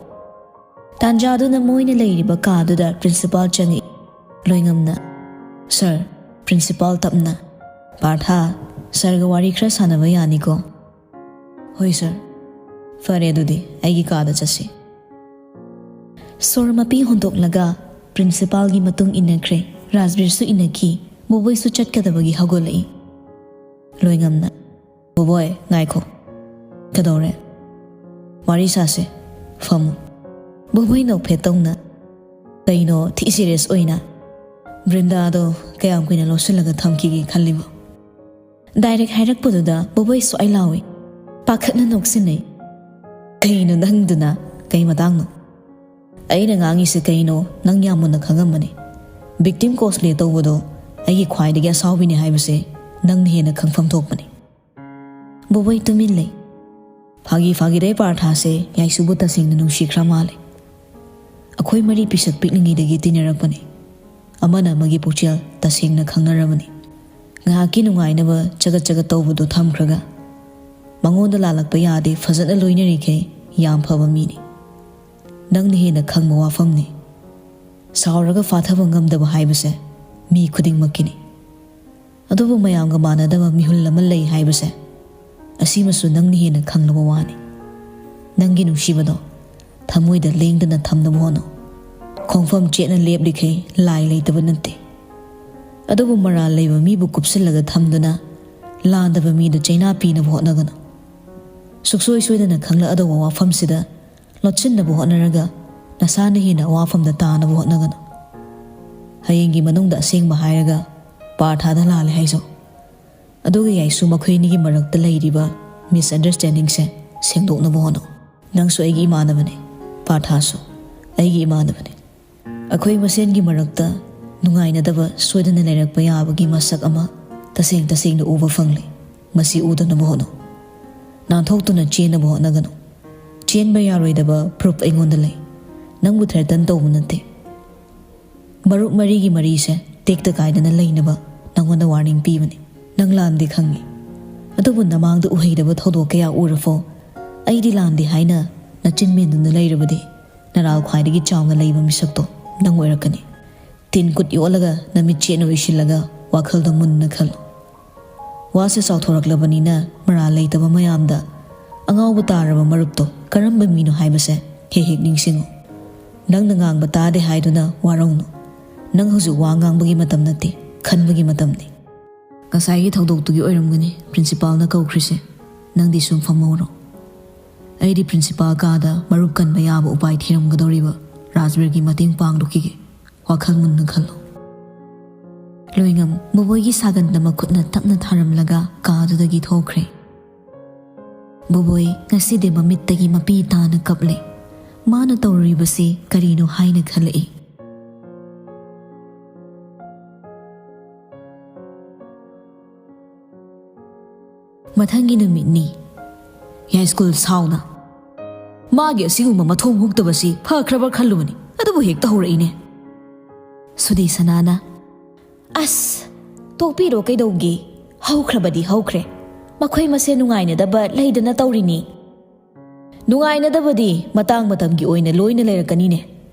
ꯇꯥꯟꯖꯥꯗꯨꯅ ꯃꯣꯏꯅ ꯂꯩꯔꯤꯕ ꯀꯥꯗꯨꯗ ꯄ꯭ꯔꯤꯟꯁꯤꯄꯥꯜ ꯆꯪꯉꯛꯏ꯫ ꯂꯣꯏꯉꯝꯅ, "ꯁꯥꯔ꯫" ꯄ꯭ꯔꯤꯟꯁꯤꯄꯥꯜ ꯇꯞꯅ, "ꯄꯥꯔꯊꯥ, ꯁꯥꯔꯒ ꯋꯥꯔꯤ ꯈꯔ ꯁꯥꯟꯅꯕ ꯌꯥꯅꯤꯀꯣ?" "ꯍꯣꯏ ꯁꯥꯔ꯫" "ꯐꯔꯦ, ꯑꯗꯨꯗꯤ ꯑꯩꯒꯤ ꯀꯥꯗ ꯆꯠꯁꯤ꯫" ꯁꯣꯔ ꯃꯄꯤ ꯍꯣꯟꯗꯣꯛꯂꯒ ꯄ꯭ꯔꯤꯟꯁꯤꯄꯥꯜꯒꯤ ꯃꯇꯨꯡ ꯏꯟꯅꯈ꯭ꯔꯦ꯫ ꯔꯥꯖꯕꯤꯔꯁꯨ ꯏꯟꯅꯈꯤ꯫ ꯕꯣꯕꯣꯏꯁꯨ ꯆꯠꯀꯗꯕꯒꯤ ꯍꯧꯒꯠꯂꯛꯏ꯫ ꯂꯣꯏꯉꯝꯅ, "ꯕꯣꯕꯣꯏ, ꯉꯥꯏꯈꯣ꯫" "ꯀꯩꯗꯧꯔꯦ?" "ꯋꯥꯔꯤ ꯁꯥꯁꯦ꯫ ꯐꯝꯃꯨ꯫" ꯕꯣꯕꯣꯏ ꯅꯣꯛꯐꯦꯠ ꯇꯧꯅ, "ꯀꯩꯅꯣ ꯊꯤ ꯁꯤꯔꯤꯌꯁ ꯑꯣꯏꯅ? ꯕ꯭ꯔꯤꯟꯗꯥꯗꯣ ꯀꯌꯥꯝ ꯀꯨꯏꯅ ꯂꯣꯠꯁꯤꯜꯂꯒ ꯊꯝꯈꯤꯒꯦ ꯈꯜꯂꯤꯕꯣ?" ꯗꯥꯏꯔꯦꯛ ꯍꯥꯏꯔꯛꯄꯗꯨꯗ ꯕꯣꯕꯣꯏ ꯁ꯭ꯋꯥꯏ ꯂꯥꯎꯏ꯫ ꯄꯥꯈꯠꯅ ꯅꯣꯛꯁꯤꯟꯅꯩ꯫ "ꯀꯩꯅꯣ ꯅꯪꯗꯨꯅ? ꯀꯩ ꯃꯇꯥꯡꯅꯣ?" "ꯑꯩꯅ ꯉꯥꯡꯉꯤꯁꯦ ꯀꯩꯅꯣ ꯅꯪ ꯌꯥꯝ ꯃꯨꯟꯅ ꯈꯪꯉꯝꯃꯅꯤ꯫ ꯚꯤꯛꯇꯤꯝ ꯀꯣꯁꯄ꯭ꯂꯦ ꯇꯧꯕꯗꯣ ꯑꯩꯒꯤ ꯈ꯭ꯋꯥꯏꯗꯒꯤ ꯑꯁꯥꯎꯕꯤꯅꯤ ꯍꯥꯏꯕꯁꯦ ꯅꯪꯅ ꯍꯦꯟꯅ ꯈꯪꯐꯝ ꯊꯣꯛꯄꯅꯤ꯫" ꯕꯣꯕꯣꯏ ꯇꯨꯃꯤꯟ ꯂꯩ꯫ ꯐꯥꯒꯤ ꯐꯥꯒꯤꯗꯩ ꯄꯥꯔꯊꯥꯁꯦ ꯌꯥꯏꯁꯨꯕꯨ ꯇꯁꯦꯡꯅ ꯅꯨꯡꯁꯤꯈ꯭ꯔ ꯃꯥꯜꯂꯦ꯫ ꯑꯩꯈꯣꯏ ꯃꯔꯤ ꯄꯤꯁꯛ ꯄꯤꯛꯂꯤꯉꯩꯗꯒꯤ ꯇꯤꯟꯅꯔꯛꯄꯅꯤ꯫ ꯑꯃꯅ ꯑꯃꯒꯤ ꯄꯨꯛꯆꯦꯜ ꯇꯁꯦꯡꯅ ꯈꯪꯅꯔꯕꯅꯤ꯫ ꯉꯥꯏꯍꯥꯛꯀꯤ ꯅꯨꯡꯉꯥꯏꯅꯕ ꯆꯒꯠ ꯆꯒꯠ ꯇꯧꯕꯗꯨ ꯊꯝꯈ꯭ꯔꯒ, ꯃꯉꯣꯟꯗ ꯂꯥꯜꯂꯛꯄ ꯌꯥꯗꯦ, ꯐꯖꯅ ꯂꯣꯏꯅꯔꯤꯈꯩ ꯌꯥꯝ ꯐꯕ ꯃꯤꯅꯤ꯫ ꯅꯪꯅ ꯍꯦꯟꯅ ꯈꯪꯕ ꯋꯥꯐꯝꯅꯤ꯫ ꯁꯥꯎꯔꯒ ꯐꯥꯊꯕ ꯉꯝꯗꯕ ꯍꯥꯏꯕꯁꯦ ꯃꯤ ꯈꯨꯗꯤꯡꯃꯛꯀꯤꯅꯤ꯫ ꯑꯗꯨꯕꯨ ꯃꯌꯥꯝꯒ ꯃꯥꯟꯅꯗꯕ ꯃꯤꯍꯨꯜ ꯑꯃ ꯂꯩ ꯍꯥꯏꯕꯁꯦ, ꯑꯁꯤꯃꯁꯨ ꯅꯪꯅ ꯍꯦꯟꯅ ꯈꯪꯂꯕ ꯋꯥꯅꯤ꯫ ꯅꯪꯒꯤ ꯅꯨꯡꯁꯤꯕꯗꯣ ꯊꯃꯣꯏꯗ ꯂꯦꯡꯗꯅ ꯊꯝꯅꯕ ꯍꯣꯠꯅꯧ꯫ ꯈꯣꯡꯐꯝ ꯆꯦꯠꯅ ꯂꯦꯞꯂꯤꯈꯩ ꯂꯥꯏ ꯂꯩꯇꯕ ꯅꯠꯇꯦ꯫ ꯑꯗꯨꯕꯨ ꯃꯔꯥꯜ ꯂꯩꯕ ꯃꯤꯕꯨ ꯀꯨꯞꯁꯤꯜꯂꯒ ꯊꯝꯗꯨꯅ ꯂꯥꯟꯗꯕ ꯃꯤꯗ ꯆꯩꯅꯥ ꯄꯤꯅꯕ ꯍꯣꯠꯅꯒꯅꯨ꯫ ꯁꯨꯛꯁꯣꯏ ꯁꯣꯏꯗꯅ ꯈꯪꯂꯛꯑꯗꯧꯕ ꯋꯥꯐꯝꯁꯤꯗ ꯂꯣꯠꯁꯤꯟꯅꯕ ꯍꯣꯠꯅꯔꯒ ꯅꯁꯥꯅ ꯍꯦꯟꯅ ꯑꯋꯥꯐꯝꯗ ꯇꯥꯅꯕ ꯍꯣꯠꯅꯒꯅꯨ꯫ ꯍꯌꯦꯡꯒꯤ ꯃꯅꯨꯡꯗ ꯑꯁꯦꯡꯕ ꯍꯥꯏꯔꯒ ꯄꯥꯔꯊꯥꯗ ꯂꯥꯜꯂꯦ ꯍꯥꯏꯖꯧ꯫ ꯑꯗꯨꯒ ꯌꯥꯏꯁꯨ ꯃꯈꯣꯏ ꯑꯅꯤꯒꯤ ꯃꯔꯛꯇ ꯂꯩꯔꯤꯕ ꯃꯤꯁꯑꯟꯗꯔꯁꯇꯦꯟꯗꯤꯡꯁꯦ ꯁꯦꯡꯗꯣꯛꯅꯕ ꯍꯣꯠꯅꯧ꯫ ꯅꯪꯁꯨ ꯑꯩꯒꯤ ꯏꯃꯥꯟꯅꯕꯅꯤ, ꯄꯥꯔꯊꯥꯁꯨ ꯑꯩꯒꯤ ꯏꯃꯥꯟꯅꯕꯅꯤ꯫ ꯑꯩꯈꯣꯏ ꯃꯁꯦꯟꯒꯤ ꯃꯔꯛꯇ ꯅꯨꯡꯉꯥꯏꯅꯗꯕ ꯁꯣꯏꯗꯅ ꯂꯩꯔꯛꯄ ꯌꯥꯕꯒꯤ ꯃꯁꯛ ꯑꯃ ꯇꯁꯦꯡ ꯇꯁꯦꯡꯅ ꯎꯕ ꯐꯪꯂꯦ꯫ ꯃꯁꯤ ꯎꯗꯅꯕ ꯍꯣꯠꯅꯧ꯫ ꯅꯥꯟꯊꯣꯛꯇꯨꯅ ꯆꯦꯟꯅꯕ ꯍꯣꯠꯅꯒꯅꯨ꯫ ꯆꯦꯟꯕ ꯌꯥꯔꯣꯏꯗꯕ ꯄ꯭ꯔꯨꯐ ꯑꯩꯉꯣꯟꯗ ꯂꯩ꯫ ꯅꯪꯕꯨ ꯊ꯭ꯔꯦꯇꯟ ꯇꯧꯕ ꯅꯠꯇꯦ꯫ ꯃꯔꯨꯞ ꯃꯔꯤꯒꯤ ꯃꯔꯤꯁꯦ ꯇꯦꯛꯇ ꯀꯥꯏꯗꯅ ꯂꯩꯅꯕ ꯅꯪꯉꯣꯟꯗ ꯋꯥꯔꯅꯤꯡ ꯄꯤꯕꯅꯤ꯫ ꯅꯪ ꯂꯥꯟꯗꯦ ꯈꯪꯉꯤ꯫ ꯑꯗꯨꯕꯨ ꯅꯃꯥꯡꯗ ꯎꯍꯩꯗꯕ ꯊꯧꯗꯣꯛ ꯀꯌꯥ ꯎꯔꯐꯥꯎ ꯑꯩꯗꯤ ꯂꯥꯟꯗꯦ ꯍꯥꯏꯅ ꯅꯆꯤꯟ ꯃꯦꯟꯗꯨꯅ ꯂꯩꯔꯕꯗꯤ ꯅꯔꯥꯜ ꯈ꯭ꯋꯥꯏꯗꯒꯤ ꯆꯥꯎꯅ ꯂꯩꯕ ꯃꯤꯁꯛꯇꯣ ꯅꯪ ꯑꯣꯏꯔꯛꯀꯅꯤ꯫ ꯇꯤꯟ ꯀꯨꯠ ꯌꯣꯠꯂꯒ ꯅꯃꯤꯠ ꯆꯦꯠꯅ ꯎꯏꯁꯤꯜꯂꯒ ꯋꯥꯈꯜꯗꯣ ꯃꯨꯟꯅ ꯈꯜꯂꯨ꯫ ꯋꯥꯁꯦ ꯆꯥꯎꯊꯣꯔꯛꯂꯕꯅꯤꯅ ꯃꯔꯥꯜ ꯂꯩꯇꯕ ꯃꯌꯥꯝꯗ ꯑꯉꯥꯎꯕ ꯇꯥꯔꯕ ꯃꯔꯨꯞꯇꯣ ꯀꯔꯝꯕ ꯃꯤꯅꯣ ꯍꯥꯏꯕꯁꯦ ꯍꯦꯛ ꯍꯦꯛ ꯅꯤꯡꯁꯤꯡꯉꯨ꯫ ꯅꯪꯅ ꯉꯥꯡꯕ ꯇꯥꯗꯦ ꯍꯥꯏꯗꯨꯅ ꯋꯥꯔꯧꯅꯨ꯫ ꯅꯪ ꯍꯧꯖꯤꯛ ꯋꯥ ꯉꯥꯡꯕꯒꯤ ꯃꯇꯝ ꯅꯠꯇꯦ, ꯈꯟꯕꯒꯤ ꯃꯇꯝꯅꯤ꯫ ꯉꯁꯥꯏꯒꯤ ꯊꯧꯗꯣꯛꯇꯨꯒꯤ ꯑꯣꯏꯔꯝꯒꯅꯤ ꯄ꯭ꯔꯤꯟꯁꯤꯄꯥꯜꯅ ꯀꯧꯈ꯭ꯔꯤꯁꯦ꯫ ꯅꯪꯗꯤ ꯁꯨꯝ ꯐꯝꯍꯧꯔꯣ꯫ ꯑꯩꯗꯤ ꯄ꯭ꯔꯤꯟꯁꯤꯄꯥꯜ ꯀꯥꯗ ꯃꯔꯨꯞ ꯀꯟꯕ ꯌꯥꯕ ꯎꯄꯥꯏ ꯊꯤꯔꯝꯒꯗꯧꯔꯤꯕ ꯔꯥꯖꯕꯤꯔꯒꯤ ꯃꯇꯦꯡ ꯄꯥꯡꯂꯨꯈꯤꯒꯦ꯫ ꯋꯥꯈꯜ ꯃꯨꯟꯅ ꯈꯜꯂꯣ꯫ ꯂꯣꯏꯉꯝ ꯕꯣꯕꯣꯏꯒꯤ ꯁꯥꯒꯟꯗ ꯃꯈꯨꯠꯅ ꯇꯞꯅ ꯊꯥꯔꯝꯂꯒ ꯀꯥꯗꯨꯗꯒꯤ ꯊꯣꯛꯈ꯭ꯔꯦ꯫ ꯕꯣꯕꯣꯏ ꯉꯁꯤꯗꯤ ꯃꯃꯤꯠꯇꯒꯤ ꯃꯄꯤ ꯇꯥꯅ ꯀꯞꯂꯦ꯫ ꯃꯥꯅ ꯇꯧꯔꯤꯕꯁꯤ ꯀꯔꯤꯅꯣ ꯍꯥꯏꯅ ꯈꯜꯂꯛꯏ꯫ ꯃꯊꯪꯒꯤ ꯅꯨꯃꯤꯠꯅꯤ꯫ ꯌꯥꯏꯁ꯭ꯀꯨꯜ ꯁꯥꯎꯅ, "ꯃꯥꯒꯤ ꯑꯁꯤꯒꯨꯝꯕ ꯃꯊꯣꯡ ꯍꯨꯛꯇꯕꯁꯤ ꯐꯈ꯭ꯔꯕ ꯈꯜꯂꯨꯕꯅꯤ, ꯑꯗꯨꯕꯨ ꯍꯦꯛꯇ ꯍꯧꯔꯛꯏꯅꯦ꯫" ꯁꯨꯗꯤ ꯁꯅꯥꯅ, "ꯑꯁ, ꯇꯣꯛꯄꯤꯔꯣ ꯀꯩꯗꯧꯒꯦ? ꯍꯧꯈ꯭ꯔꯕꯗꯤ ꯍꯧꯈ꯭ꯔꯦ꯫ ꯃꯈꯣꯏ ꯃꯁꯦꯟ ꯅꯨꯡꯉꯥꯏꯅꯗꯕ ꯂꯩꯗꯅ ꯇꯧꯔꯤꯅꯤ꯫ ꯅꯨꯡꯉꯥꯏꯅꯗꯕꯗꯤ ꯃꯇꯥꯡ ꯃꯇꯝꯒꯤ ꯑꯣꯏꯅ ꯂꯣꯏꯅ ꯂꯩꯔꯛꯀꯅꯤꯅꯦ꯫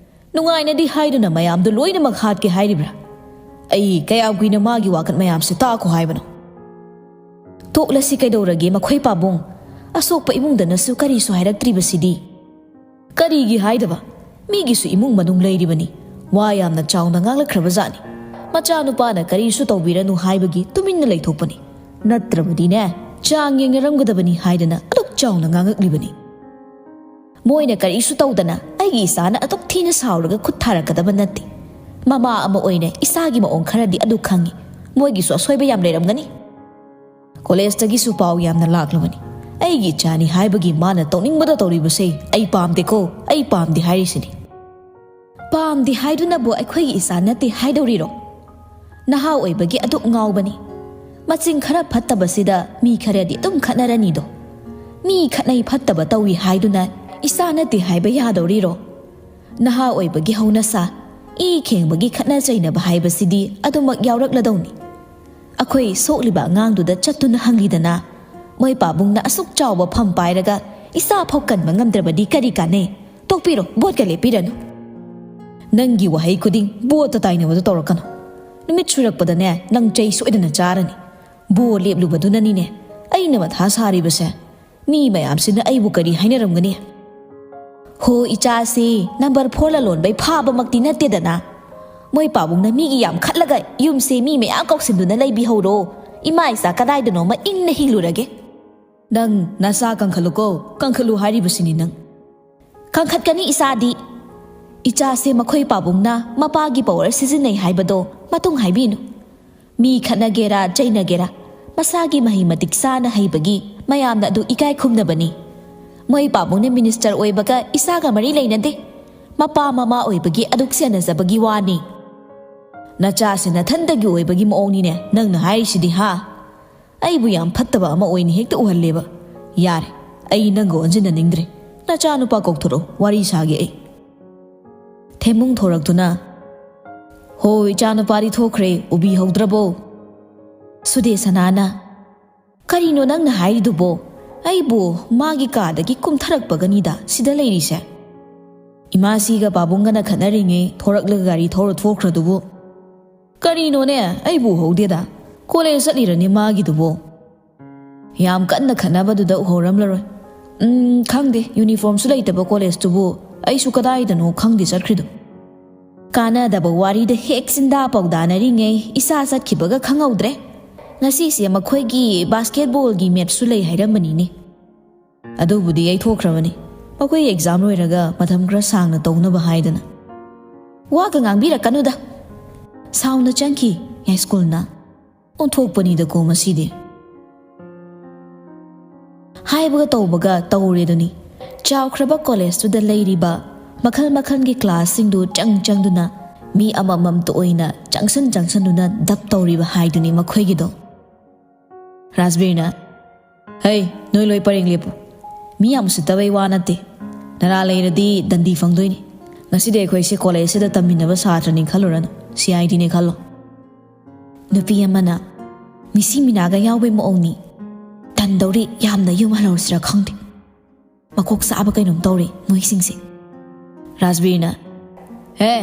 ꯅꯨꯡꯉꯥꯏꯅꯗꯤ ꯍꯥꯏꯗꯨꯅ ꯃꯌꯥꯝꯗꯣ ꯂꯣꯏꯅꯃꯛ ꯍꯥꯠꯀꯦ ꯍꯥꯏꯔꯤꯕ꯭ꯔꯥ? ꯑꯩ ꯀꯌꯥꯝ ꯀꯨꯏꯅ ꯃꯥꯒꯤ ꯋꯥꯀꯠ ꯃꯌꯥꯝꯁꯦ ꯇꯥꯛꯈꯣ ꯍꯥꯏꯕꯅꯣ? ꯇꯣꯛꯂꯁꯤ ꯀꯩꯗꯧꯔꯒꯦ ꯃꯈꯣꯏ ꯄꯥꯕꯨꯡ? ꯑꯁꯣꯛꯄ ꯏꯃꯨꯡꯗꯅꯁꯨ ꯀꯔꯤꯁꯨ ꯍꯥꯏꯔꯛꯇ꯭ꯔꯤꯕꯁꯤꯗꯤ?" "ꯀꯔꯤꯒꯤ ꯍꯥꯏꯗꯕ? ꯃꯤꯒꯤꯁꯨ ꯏꯃꯨꯡ ꯃꯅꯨꯡ ꯂꯩꯔꯤꯕꯅꯤ꯫ ꯋꯥ ꯌꯥꯝꯅ ꯆꯥꯎꯅ ꯉꯥꯡꯂꯛꯈ꯭ꯔꯕꯖꯥꯠꯅꯤ꯫ ꯃꯆꯥꯅꯨꯄꯥꯅ ꯀꯔꯤꯁꯨ ꯇꯧꯕꯤꯔꯅꯨ ꯍꯥꯏꯕꯒꯤ ꯇꯨꯃꯤꯟꯅ ꯂꯩꯊꯣꯛꯄꯅꯤ꯫ ꯅꯠꯇ꯭ꯔꯕꯗꯤꯅꯦ, ꯆꯥꯡ ꯌꯦꯡꯅꯔꯝꯒꯗꯕꯅꯤ ꯍꯥꯏꯗꯅ ꯑꯗꯨꯛ ꯆꯥꯎꯅ ꯉꯥꯡꯉꯛꯂꯤꯕꯅꯤ꯫ ꯃꯣꯏꯅ ꯀꯔꯤꯁꯨ ꯇꯧꯗꯅ ꯑꯩꯒꯤ ꯏꯆꯥꯅ ꯑꯗꯨꯛ ꯊꯤꯅ ꯁꯥꯎꯔꯒ ꯈꯨꯠ ꯊꯥꯔꯛꯀꯗꯕ ꯅꯠꯇꯦ꯫ ꯃꯃꯥ ꯑꯃ ꯑꯣꯏꯅ ꯏꯆꯥꯒꯤ ꯃꯑꯣꯡ ꯈꯔꯗꯤ ꯑꯗꯨ ꯈꯪꯉꯤ꯫ ꯃꯣꯏꯒꯤꯁꯨ ꯑꯁꯣꯏꯕ ꯌꯥꯝ ꯂꯩꯔꯝꯒꯅꯤ꯫" ꯀꯣꯂꯦꯖꯇꯒꯤꯁꯨ ꯄꯥꯎ ꯌꯥꯝꯅ ꯂꯥꯛꯂꯕꯅꯤ꯫ ꯑꯩꯒꯤ ꯏꯆꯥꯅꯤ ꯍꯥꯏꯕꯒꯤ ꯃꯥꯅ ꯇꯧꯅꯤꯡꯕꯗ ꯇꯧꯔꯤꯕꯁꯦ ꯑꯩ ꯄꯥꯝꯗꯦꯀꯣ, ꯑꯩ ꯄꯥꯝꯗꯦ ꯍꯥꯏꯔꯤꯁꯤꯅꯤ꯫ ꯄꯥꯝꯗꯦ ꯍꯥꯏꯗꯨꯅꯕꯨ ꯑꯩꯈꯣꯏꯒꯤ ꯏꯆꯥ ꯅꯠꯇꯦ ꯍꯥꯏꯗꯧꯔꯤꯔꯣ? ꯅꯍꯥ ꯑꯣꯏꯕꯒꯤ ꯑꯗꯨꯛ ꯉꯥꯎꯕꯅꯤ꯫ ꯃꯆꯤꯡ ꯈꯔ ꯐꯠꯇꯕꯁꯤꯗ ꯃꯤ ꯈꯔꯗꯤ ꯑꯗꯨꯝ ꯈꯠꯅꯔꯅꯤꯗꯣ꯫ ꯃꯤ ꯈꯠꯅꯩ ꯐꯠꯇꯕ ꯇꯧꯏ ꯍꯥꯏꯗꯨꯅ ꯏꯆꯥ ꯅꯠꯇꯦ ꯍꯥꯏꯕ ꯌꯥꯗꯧꯔꯤꯔꯣ? ꯅꯍꯥ ꯑꯣꯏꯕꯒꯤ ꯍꯧꯅꯁꯥ, ꯏ ꯈꯦꯡꯕꯒꯤ ꯈꯠꯅ ꯆꯩꯅꯕ ꯍꯥꯏꯕꯁꯤꯗꯤ ꯑꯗꯨꯃꯛ ꯌꯥꯎꯔꯛꯂꯗꯧꯅꯤ꯫ ꯑꯩꯈꯣꯏ ꯁꯣꯛꯂꯤꯕ ꯑꯉꯥꯡꯗꯨꯗ ꯆꯠꯇꯨꯅ ꯍꯪꯂꯤꯗꯅ, ꯃꯣꯏ ꯄꯥꯕꯨꯡꯅ ꯑꯁꯨꯛ ꯆꯥꯎꯕ ꯐꯝ ꯄꯥꯏꯔꯒ ꯏꯆꯥ ꯐꯥꯎ ꯀꯟꯕ ꯉꯝꯗ꯭ꯔꯕꯗꯤ ꯀꯔꯤ ꯀꯥꯟꯅꯩ? ꯇꯣꯛꯄꯤꯔꯣ, ꯚꯣꯠꯀ ꯂꯦꯞꯄꯤꯔꯅꯨ꯫ ꯅꯪꯒꯤ ꯋꯥꯍꯩ ꯈꯨꯗꯤꯡ ꯚꯣꯠꯇ ꯇꯥꯏꯅꯕꯗꯨ ꯇꯧꯔꯛꯀꯅꯨ꯫ ꯅꯨꯃꯤꯠ ꯁꯨꯔꯛꯄꯗꯅꯦ, ꯅꯪ ꯆꯩ ꯁꯣꯏꯗꯅ ꯆꯥꯔꯅꯤ꯫ ꯚꯣꯠ ꯂꯦꯞꯂꯨꯕꯗꯨꯅꯅꯤꯅꯦ ꯑꯩꯅ ꯃꯊꯥ ꯁꯥꯔꯤꯕꯁꯦ꯫ ꯃꯤ ꯃꯌꯥꯝꯁꯤꯅ ꯑꯩꯕꯨ ꯀꯔꯤ ꯍꯥꯏꯅꯔꯝꯒꯅꯤ? ꯍꯣ, ꯏꯆꯥꯁꯤ ꯅꯝꯕꯔ ꯐꯣꯔ ꯂꯂꯣꯟꯕꯩ ꯐꯥꯕꯃꯛꯇꯤ ꯅꯠꯇꯦꯗꯅ꯫ ꯃꯣꯏ ꯄꯥꯕꯨꯡꯅ ꯃꯤꯒꯤ ꯌꯥꯝ ꯈꯠꯂꯒ ꯌꯨꯝꯁꯦ ꯃꯤ ꯃꯌꯥꯝ ꯀꯧꯁꯤꯟꯗꯨꯅ ꯂꯩꯕꯤꯍꯧꯔꯣ꯫ ꯏꯃꯥ ꯏꯆꯥ ꯀꯗꯥꯏꯗꯅꯣꯃ ꯏꯪꯅ ꯍꯤꯡꯂꯨꯔꯒꯦ꯫ ꯅꯪ ꯅꯆꯥ ꯀꯟꯈꯠꯂꯨꯀꯣ, ꯀꯟꯈꯠꯂꯨ ꯍꯥꯏꯔꯤꯕꯁꯤꯅꯤ ꯅꯪ꯫ ꯀꯟꯈꯠꯀꯅꯤ ꯏꯆꯥꯗꯤ꯫ ꯏꯆꯥꯁꯦ ꯃꯈꯣꯏ ꯄꯥꯕꯨꯡꯅ ꯃꯄꯥꯒꯤ ꯄꯋꯥꯔ ꯁꯤꯖꯤꯟꯅꯩ ꯍꯥꯏꯕꯗꯣ ꯃꯇꯨꯡ ꯍꯥꯏꯕꯤꯅꯨ꯫ ꯃꯤ ꯈꯠꯅꯒꯦꯔꯥ ꯆꯩꯅꯒꯦꯔꯥ, ꯃꯁꯥꯒꯤ ꯃꯍꯩ ꯃꯇꯤꯛ ꯆꯥꯅ ꯍꯩꯕꯒꯤ ꯃꯌꯥꯝꯅ ꯑꯗꯨ ꯏꯀꯥꯏ ꯈꯨꯝꯅꯕꯅꯤ꯫ ꯃꯣꯏ ꯄꯥꯕꯨꯡꯅ ꯃꯤꯅꯤꯁꯇꯔ ꯑꯣꯏꯕꯒ ꯏꯆꯥꯒ ꯃꯔꯤ ꯂꯩꯅꯗꯦ꯫ ꯃꯄꯥ ꯃꯃꯥ ꯑꯣꯏꯕꯒꯤ ꯑꯗꯨꯛ ꯁꯦꯟꯅꯖꯕꯒꯤ ꯋꯥꯅꯤ꯫ ꯅꯆꯥꯁꯦ ꯅꯊꯟꯗꯒꯤ ꯑꯣꯏꯕꯒꯤ ꯃꯑꯣꯡꯅꯤꯅꯦ ꯅꯪꯅ ꯍꯥꯏꯔꯤꯁꯤꯗꯤ, ꯍꯥ? ꯑꯩꯕꯨ ꯌꯥꯝ ꯐꯠꯇꯕ ꯑꯃ ꯑꯣꯏꯅ ꯍꯦꯛꯇ ꯎꯍꯜꯂꯦꯕ꯫ ꯌꯥꯔꯦ, ꯑꯩ ꯅꯪꯒ ꯑꯣꯟꯁꯤꯟꯅꯅꯤꯡꯗ꯭ꯔꯦ꯫ ꯅꯆꯥꯅꯨꯄꯥ ꯀꯧꯊꯣꯔꯛꯎ, ꯋꯥꯔꯤ ꯁꯥꯒꯦ ꯑꯩ꯫ ꯊꯦꯝꯃꯨꯡ ꯊꯣꯔꯛꯇꯨꯅ, "ꯍꯣ, ꯏꯆꯥꯅꯨꯄꯥꯗꯤ ꯊꯣꯛꯈ꯭ꯔꯦ, ꯎꯕꯤꯍꯧꯗ꯭ꯔꯕꯣ?" ꯁꯨꯗꯦꯁꯅꯥꯅ, "ꯀꯔꯤꯅꯣ ꯅꯪꯅ ꯍꯥꯏꯔꯤꯗꯨꯕꯣ? ꯑꯩꯕꯨ ꯃꯥꯒꯤ ꯀꯥꯗꯒꯤ ꯀꯨꯝꯊꯔꯛꯄꯒꯅꯤꯗ ꯁꯤꯗ ꯂꯩꯔꯤꯁꯦ꯫ ꯏꯃꯥꯁꯤꯒ ꯄꯥꯕꯨꯡꯒꯅ ꯈꯠꯅꯔꯤꯉꯩ ꯊꯣꯔꯛꯂꯒ ꯒꯥꯔꯤ ꯊꯧꯔ ꯊꯣꯛꯈ꯭ꯔꯗꯨꯕꯨ꯫ ꯀꯔꯤꯅꯣꯅꯦ, ꯑꯩꯕꯨ ꯎꯍꯧꯗꯦꯗ꯫ ꯀꯣꯂꯦꯖ ꯆꯠꯂꯤꯔꯅꯦ ꯃꯥꯒꯤꯗꯨꯕꯣ? ꯌꯥꯝ ꯀꯟꯅ ꯈꯠꯅꯕꯗꯨꯗ ꯎꯍꯧꯔꯝꯂꯔꯣꯏ꯫ ꯎꯝ, ꯈꯪꯗꯦ, ꯌꯨꯅꯤꯐꯣꯔꯝꯁꯨ ꯂꯩꯇꯕ ꯀꯣꯂꯦꯖꯇꯨꯕꯨ ꯑꯩꯁꯨ ꯀꯗꯥꯏꯗꯅꯣ ꯈꯪꯗꯦ ꯆꯠꯈ꯭ꯔꯤꯗꯣ꯫" ꯀꯥꯟꯅꯗꯕ ꯋꯥꯔꯤꯗ ꯍꯦꯛ ꯆꯤꯟꯗꯥ ꯄꯥꯎꯗꯥꯅꯔꯤꯉꯩ ꯏꯆꯥ ꯆꯠꯈꯤꯕꯒ ꯈꯪꯍꯧꯗ꯭ꯔꯦ꯫ ꯉꯁꯤꯁꯦ ꯃꯈꯣꯏꯒꯤ ꯕꯥꯁꯀꯦꯠꯕꯣꯜꯒꯤ ꯃꯦꯠꯁꯁꯨ ꯂꯩ ꯍꯥꯏꯔꯝꯕꯅꯤꯅꯦ꯫ ꯑꯗꯨꯕꯨꯗꯤ ꯌꯩꯊꯣꯛꯈ꯭ꯔꯕꯅꯤ꯫ ꯃꯈꯣꯏ ꯑꯦꯛꯖꯥꯝ ꯂꯣꯏꯔꯒ ꯃꯇꯝ ꯈꯔ ꯁꯥꯡꯅ ꯇꯧꯅꯕ ꯍꯥꯏꯗꯅ꯫ ꯋꯥꯒ ꯉꯥꯡꯕꯤꯔꯛꯀꯅꯨꯗ꯫ ꯁꯥꯎꯅ ꯆꯪꯈꯤ ꯌꯥꯏꯁ꯭ꯀꯨꯜꯅ꯫ ꯑꯣꯟꯊꯣꯛꯄꯅꯤꯗꯀꯣ ꯃꯁꯤꯗꯤ꯫ ꯍꯥꯏꯕꯒ ꯇꯧꯕꯒ ꯇꯧꯔꯦꯗꯨꯅꯤ꯫ ꯆꯥꯎꯈ꯭ꯔꯕ ꯀꯣꯂꯦꯖꯇꯨꯗ ꯂꯩꯔꯤꯕ ꯃꯈꯜ ꯃꯈꯜꯒꯤ ꯀ꯭ꯂꯥꯁꯁꯤꯡꯗꯨ ꯆꯪ ꯆꯪꯗꯨꯅ, ꯃꯤ ꯑꯃꯃꯝꯇ ꯑꯣꯏꯅ ꯆꯪꯁꯟ ꯆꯪꯁꯟꯗꯨꯅ ꯗꯞ ꯇꯧꯔꯤꯕ ꯍꯥꯏꯗꯨꯅꯤ ꯃꯈꯣꯏꯒꯤꯗꯣ꯫ ꯔꯥꯖꯕꯤꯔꯅ, "ꯍꯩ, ꯅꯣꯏ ꯂꯣꯏ ꯄꯔꯦꯡ ꯂꯦꯞꯄꯨ꯫ ꯃꯤ ꯌꯥꯝ ꯎꯁꯤꯠꯇꯕꯩ ꯋꯥ ꯅꯠꯇꯦ꯫ ꯅꯔꯥ ꯂꯩꯔꯗꯤ ꯗꯟꯗꯤ ꯐꯪꯗꯣꯏꯅꯤ꯫ ꯉꯁꯤꯗꯤ ꯑꯩꯈꯣꯏꯁꯦ ꯀꯣꯂꯦꯖꯁꯤꯗ ꯇꯝꯃꯤꯟꯅꯕ ꯁꯥꯇ꯭ꯔꯅꯤ ꯈꯜꯂꯨꯔꯅꯨ, ꯁꯤ ꯑꯥꯏ ꯗꯤꯅꯦ ꯈꯜꯂꯣ꯫" ꯅꯨꯄꯤ ꯑꯃꯅ, "ꯃꯤꯁꯤ ꯃꯤꯅꯥꯒ ꯌꯥꯎꯕꯩ ꯃꯑꯣꯡꯅꯤ꯫ ꯇꯟꯗꯧꯔꯤ, ꯌꯥꯝꯅ ꯌꯨꯝ ꯍꯜꯍꯧꯁꯤꯔꯥ ꯈꯪꯗꯦ꯫ ꯃꯀꯣꯛ ꯆꯥꯕ ꯀꯩꯅꯣꯝ ꯇꯧꯔꯦ ꯃꯣꯏꯁꯤꯡꯁꯦ꯫" ꯔꯥꯖꯕꯤꯔꯅ, "ꯍꯦ,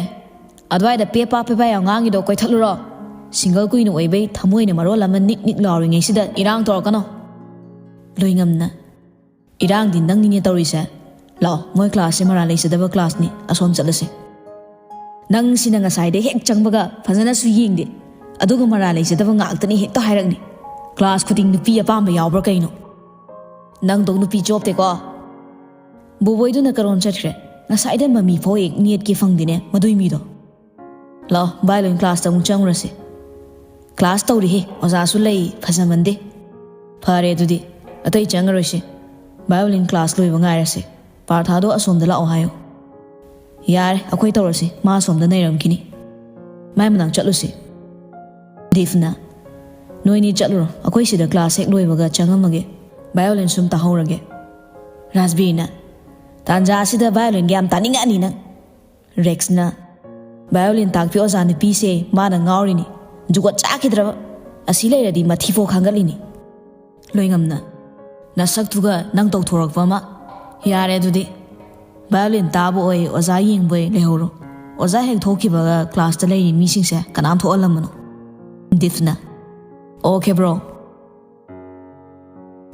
ꯑꯗꯨꯋꯥꯏꯗ ꯄꯦꯄꯥ ꯄꯦꯄꯥ ꯌꯥꯝ ꯉꯥꯡꯉꯤꯗꯣ ꯀꯣꯏꯊꯠꯂꯨꯔꯣ꯫ ꯁꯤꯡꯒꯜ ꯀꯨꯏꯅ ꯑꯣꯏꯕꯩ ꯊꯃꯣꯏꯅ ꯃꯔꯣꯜ ꯑꯃ ꯅꯤꯛ ꯅꯤꯛ ꯂꯥꯎꯔꯤꯉꯩꯁꯤꯗ ꯏꯔꯥꯡ ꯇꯧꯔꯛꯀꯅꯣ꯫" ꯂꯣꯏꯉꯝꯅ, "ꯏꯔꯥꯡꯗꯤ ꯅꯪꯅꯤꯅꯦ ꯇꯧꯔꯤꯁꯦ꯫ ꯂꯥꯛꯑꯣ, ꯃꯣꯏ ꯀ꯭ꯂꯥꯁꯁꯦ ꯃꯔꯥꯜ ꯂꯩꯖꯗꯕ ꯀ꯭ꯂꯥꯁꯅꯤ, ꯑꯁꯣꯝ ꯆꯠꯂꯁꯦ꯫ ꯅꯪ ꯁꯤꯅ ꯉꯁꯥꯏꯗꯩ ꯍꯦꯛ ꯆꯪꯕꯒ ꯐꯖꯅꯁꯨ ꯌꯦꯡꯗꯦ, ꯑꯗꯨꯒ ꯃꯔꯥꯜ ꯂꯩꯖꯗꯕ ꯉꯥꯛꯇꯅꯤ ꯍꯦꯛꯇ ꯍꯥꯏꯔꯛꯅꯤ꯫ ꯀ꯭ꯂꯥꯁ ꯈꯨꯗꯤꯡ ꯅꯨꯄꯤ ꯑꯄꯥꯝꯕ ꯌꯥꯎꯕ꯭ꯔꯥ ꯀꯩꯅꯣ?" ꯅꯪꯗꯧ ꯅꯨꯄꯤ ꯆꯣꯞꯇꯦꯀꯣ꯫ ꯕꯣꯕꯣꯏꯗꯨꯅ ꯀꯔꯣꯝ ꯆꯠꯈ꯭ꯔꯦ? ꯉꯁꯥꯏꯗ ꯃꯃꯤ ꯐꯥꯎ ꯍꯦꯛ ꯅꯦꯠꯀꯤ ꯐꯪꯗꯦꯅꯦ ꯃꯗꯨꯏ ꯃꯤꯗꯣ꯫ ꯂꯥꯛꯑꯣ, ꯚꯥꯏꯑꯣꯂꯤꯟ ꯀ꯭ꯂꯥꯁꯇ ꯑꯃꯨꯛ ꯆꯪꯉꯨꯔꯁꯤ꯫ ꯀ꯭ꯂꯥꯁ ꯇꯧꯔꯤꯍꯦ, ꯑꯣꯖꯥꯁꯨ ꯂꯩ, ꯐꯖꯃꯟꯗꯦ꯫ ꯐꯔꯦ ꯑꯗꯨꯗꯤ, ꯑꯇꯩ ꯆꯪꯉꯔꯣꯏꯁꯤ꯫ ꯚꯥꯏꯑꯣꯂꯤꯟ ꯀ꯭ꯂꯥꯁ ꯂꯣꯏꯕ ꯉꯥꯏꯔꯁꯤ꯫ ꯄꯥꯔꯊꯥꯗꯣ ꯑꯁꯣꯝꯗ ꯂꯥꯛꯑꯣ ꯍꯥꯏꯌꯨ꯫ ꯌꯥꯔꯦ, ꯑꯩꯈꯣꯏ ꯇꯧꯔꯁꯤ, ꯃꯥ ꯑꯁꯣꯝꯗ ꯅꯩꯔꯝꯈꯤꯅꯤ꯫ ꯃꯥꯏ ꯃꯅꯥꯛ ꯆꯠꯂꯨꯁꯤ꯫ ꯗꯤꯞꯅ, ꯅꯣꯏꯅꯤ ꯆꯠꯂꯨꯔꯣ, ꯑꯩꯈꯣꯏ ꯁꯤꯗ ꯀ꯭ꯂꯥꯁ ꯍꯦꯛ ꯂꯣꯏꯕꯒ ꯆꯪꯉꯝꯃꯒꯦ꯫ ꯚꯥꯏꯑꯣꯂꯤꯟ ꯁꯨꯝ ꯇꯥꯍꯧꯔꯒꯦ꯫ ꯔꯥꯖꯕꯤꯔꯅ, ꯇꯥꯟꯖꯥ ꯑꯁꯤꯗ ꯚꯥꯏꯑꯣꯂꯤꯟꯒ ꯌꯥꯝ ꯇꯥꯅꯤꯡꯉꯛꯑꯅꯤ ꯅꯪ꯫ ꯔꯦꯛꯁꯅ, ꯚꯥꯏꯑꯣꯂꯤꯟ ꯇꯥꯛꯄꯤ ꯑꯣꯖꯥ ꯅꯨꯄꯤꯁꯦ ꯃꯥꯅ ꯉꯥꯎꯔꯤꯅꯤ, ꯖꯨꯒꯣꯠ ꯆꯥꯈꯤꯗ꯭ꯔꯕ꯫ ꯑꯁꯤ ꯂꯩꯔꯗꯤ ꯃꯊꯤꯐꯥꯎ ꯈꯥꯡꯒꯠꯂꯤꯅꯤ꯫ ꯂꯣꯏꯉꯝꯅ, ꯅꯁꯛꯇꯨꯒ ꯅꯪ ꯇꯧꯊꯣꯔꯛꯄ ꯑꯃ꯫ ꯌꯥꯔꯦ ꯑꯗꯨꯗꯤ, ꯚꯥꯏꯑꯣꯂꯤꯟ ꯇꯥꯕ ꯑꯣꯏ, ꯑꯣꯖꯥ ꯌꯦꯡꯕ ꯑꯣꯏ, ꯂꯩꯍꯧꯔꯣ꯫ ꯑꯣꯖꯥ ꯍꯦꯛ ꯊꯣꯛꯈꯤꯕꯒ ꯀ꯭ꯂꯥꯁꯇ ꯂꯩꯔꯤ ꯃꯤꯁꯤꯡꯁꯦ ꯀꯅꯥꯝ ꯊꯣꯛꯍꯜꯂꯝꯃꯅꯨ꯫ ꯗꯤꯞꯅ, ꯑꯣꯀꯦ ꯕ꯭ꯔꯣ꯫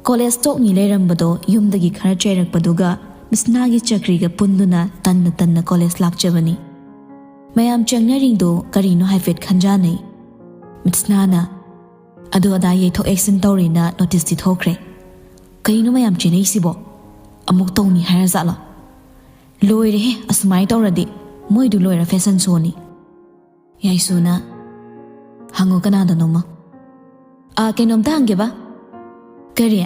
ꯀꯣꯂꯦꯖ ꯇꯣꯛꯅꯤ ꯂꯩꯔꯝꯕꯗꯣ ꯌꯨꯝꯗꯒꯤ ꯈꯔ ꯆꯩꯔꯛꯄꯗꯨꯒ ꯃꯤꯁꯅꯥꯒꯤ ꯆꯀ꯭ꯔꯤꯒ ꯄꯨꯟꯗꯨꯅ ꯇꯟꯅ ꯇꯟꯅ ꯀꯣꯂꯦꯖ ꯂꯥꯛꯆꯕꯅꯤ꯫ ꯃꯌꯥꯝ ꯆꯪꯅꯔꯤꯗꯣ ꯀꯔꯤꯅꯣ ꯍꯥꯏꯐꯦꯠ ꯈꯟꯖꯥꯟꯅꯩ꯫ ꯃꯤꯁꯅꯥꯅ ꯑꯗꯨ ꯑꯗꯥ ꯌꯩꯊꯣꯛ ꯌꯩꯁꯤꯟ ꯇꯧꯔꯦꯅ ꯅꯣꯇꯤꯁꯇꯤ ꯊꯣꯛꯈ꯭ꯔꯦ꯫ ꯀꯩꯅꯣ ꯃꯌꯥꯝ ꯆꯦꯟꯅꯩꯁꯤꯕꯣ? ꯑꯃꯨꯛ ꯇꯧꯅꯤ ꯍꯥꯏꯔꯖꯥꯠꯂꯣ? ꯂꯣꯏꯔꯦꯍꯦ, ꯑꯁꯨꯃꯥꯏꯅ ꯇꯧꯔꯗꯤ ꯃꯣꯏꯗꯨ ꯂꯣꯏꯔ ꯐꯦꯁꯟ ꯁꯣꯅꯤ꯫ ꯌꯥꯏꯁꯨꯅ, ꯍꯪꯉꯣ ꯀꯅꯥꯗꯅꯣꯃ꯫ ꯑꯥ, ꯀꯩꯅꯣꯝꯇ ꯍꯪꯒꯦꯕ꯫ ꯀꯔꯤ?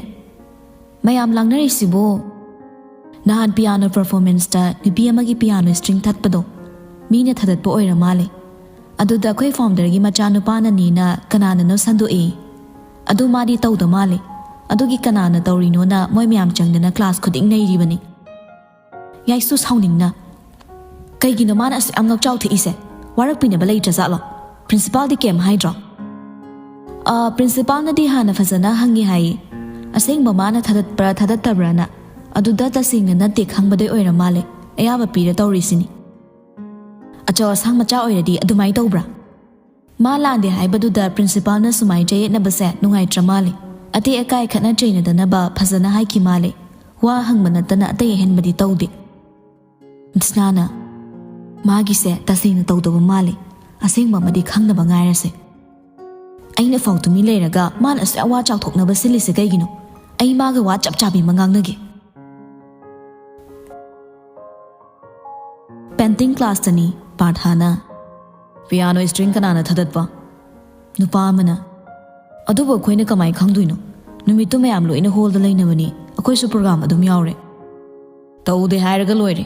ꯃꯌꯥꯝ ꯂꯥꯡꯅꯔꯤꯁꯤꯕꯨ? ꯅꯍꯥꯟ ꯄꯤꯌꯥꯅꯣ ꯄꯔꯐꯣꯔꯃꯦꯟꯁꯇ ꯅꯨꯄꯤ ꯑꯃꯒꯤ ꯄꯤꯌꯥꯅꯣ ꯁ꯭ꯇ꯭ꯔꯤꯡ ꯊꯠꯄꯗꯣ ꯃꯤꯅ ꯊꯗꯠꯄ ꯑꯣꯏꯔ ꯃꯥꯜꯂꯦ꯫ ꯑꯗꯨꯗ ꯑꯩꯈꯣꯏ ꯐꯥꯎꯟꯗꯔꯒꯤ ꯃꯆꯥꯅꯨꯄꯥꯅꯅꯦꯅ ꯀꯅꯥꯅꯅꯣ ꯁꯟꯗꯣꯛꯏ꯫ ꯑꯗꯨ ꯃꯥꯗꯤ ꯇꯧꯗ ꯃꯥꯜꯂꯦ꯫ ꯑꯗꯨꯒꯤ ꯀꯅꯥꯅ ꯇꯧꯔꯤꯅꯣꯅ ꯃꯣꯏ ꯃꯌꯥꯝ ꯆꯪꯗꯅ ꯀ꯭ꯂꯥꯁ ꯈꯨꯗꯤꯡ ꯅꯩꯔꯤꯕꯅꯤ꯫ ꯌꯥꯏꯁꯨ ꯁꯥꯎꯅꯤꯡꯅ, "ꯀꯩꯒꯤꯅꯣ ꯃꯥꯅ ꯑꯁꯨꯛ ꯌꯥꯝ ꯉꯛꯆꯥꯎ ꯊꯦꯛꯏꯁꯦ? ꯋꯥꯔꯛꯄꯤꯅꯕ ꯂꯩꯇ꯭ꯔꯖꯥꯠꯂꯣ? ꯄ꯭ꯔꯤꯟꯁꯤꯄꯥꯜꯗꯤ ꯀꯩꯝ ꯍꯥꯏꯗ꯭ꯔꯣ?" "ꯑꯥ, ꯄ꯭ꯔꯤꯟꯁꯤꯄꯥꯜꯅꯗꯤ ꯍꯥꯟꯅ ꯐꯖꯅ ꯍꯪꯉꯤ ꯍꯥꯏꯌꯦ꯫ ꯑꯁꯦꯡꯕ ꯃꯥꯅ ꯊꯥꯗꯠꯄ꯭ꯔꯥ ꯊꯥꯗꯠꯇꯕ꯭ꯔꯥꯅ꯫ ꯑꯗꯨꯗ ꯇꯁꯦꯡꯅ ꯅꯠꯇꯦ ꯈꯪꯕꯗꯩ ꯑꯣꯏꯔ ꯃꯥꯜꯂꯦ ꯑꯌꯥꯕ ꯄꯤꯔ ꯇꯧꯔꯤꯁꯤꯅꯤ꯫ ꯑꯆꯧ ꯑꯁꯥꯡ ꯃꯆꯥ ꯑꯣꯏꯔꯗꯤ ꯑꯗꯨꯃꯥꯏꯅ ꯇꯧꯕ꯭ꯔꯥ?" ꯃꯥ ꯂꯥꯟꯗꯦ ꯍꯥꯏꯕꯗꯨꯗ ꯄ꯭ꯔꯤꯟꯁꯤꯄꯥꯜꯅ ꯁꯨꯃꯥꯏ ꯆꯌꯦꯠꯅꯕꯁꯦ ꯅꯨꯡꯉꯥꯏꯇ꯭ꯔ ꯃꯥꯜꯂꯦ꯫ ꯑꯇꯩ ꯑꯀꯥꯏ ꯈꯠꯅ ꯆꯩꯅꯗꯅꯕ ꯐꯖꯅ ꯍꯥꯏꯈꯤ ꯃꯥꯜꯂꯦ꯫ ꯋꯥ ꯍꯪꯕ ꯅꯠꯇꯅ ꯑꯇꯩ ꯑꯍꯦꯟꯕꯗꯤ ꯇꯧꯗꯦ꯫ ꯃꯤꯁꯅꯥꯅ, "ꯃꯥꯒꯤꯁꯦ ꯇꯁꯦꯡꯅ ꯇꯧꯗꯕ ꯃꯥꯜꯂꯦ꯫ ꯑꯁꯦꯡꯕ ꯑꯃꯗꯤ ꯈꯪꯅꯕ ꯉꯥꯏꯔꯁꯦ꯫ ꯑꯩꯅ ꯐꯥꯎ ꯇꯨꯃꯤꯟ ꯂꯩꯔꯒ ꯃꯥꯅ ꯑꯁꯨꯛ ꯌꯥꯝ ꯋꯥ ꯆꯥꯎꯊꯣꯛꯅꯕ ꯁꯤꯜꯂꯤꯁꯦ ꯀꯩꯒꯤꯅꯣ? ꯑꯩ ꯃꯥꯒ ꯋꯥ ꯆꯞ ꯆꯥꯕꯤ ꯑꯃ ꯉꯥꯡꯅꯒꯦ꯫ ꯄꯦꯟꯇꯤꯡ ꯀ꯭ꯂꯥꯁꯇꯅꯤ ꯄꯥꯔꯊꯥꯅ꯫ "ꯄꯤꯌꯥꯅꯣ ꯁ꯭ꯇ꯭ꯔꯤꯡ ꯀꯅꯥꯅ ꯊꯥꯗꯠꯄ?" ꯅꯨꯄꯥ ꯑꯃꯅ꯫ "ꯑꯗꯨꯕꯨ ꯑꯩꯈꯣꯏꯅ ꯀꯃꯥꯏ ꯈꯪꯗꯣꯏꯅꯣ? ꯅꯨꯃꯤꯠꯇꯨ ꯃꯌꯥꯝ ꯂꯣꯏꯅ ꯍꯣꯜꯗ ꯂꯩꯅꯕꯅꯤ, ꯑꯩꯈꯣꯏꯁꯨ ꯄ꯭ꯔꯣꯒ꯭ꯔꯥꯝ ꯑꯗꯨꯝ ꯌꯥꯎꯔꯦ꯫" "ꯇꯧꯗꯦ ꯍꯥꯏꯔꯒ ꯂꯣꯏꯔꯦ꯫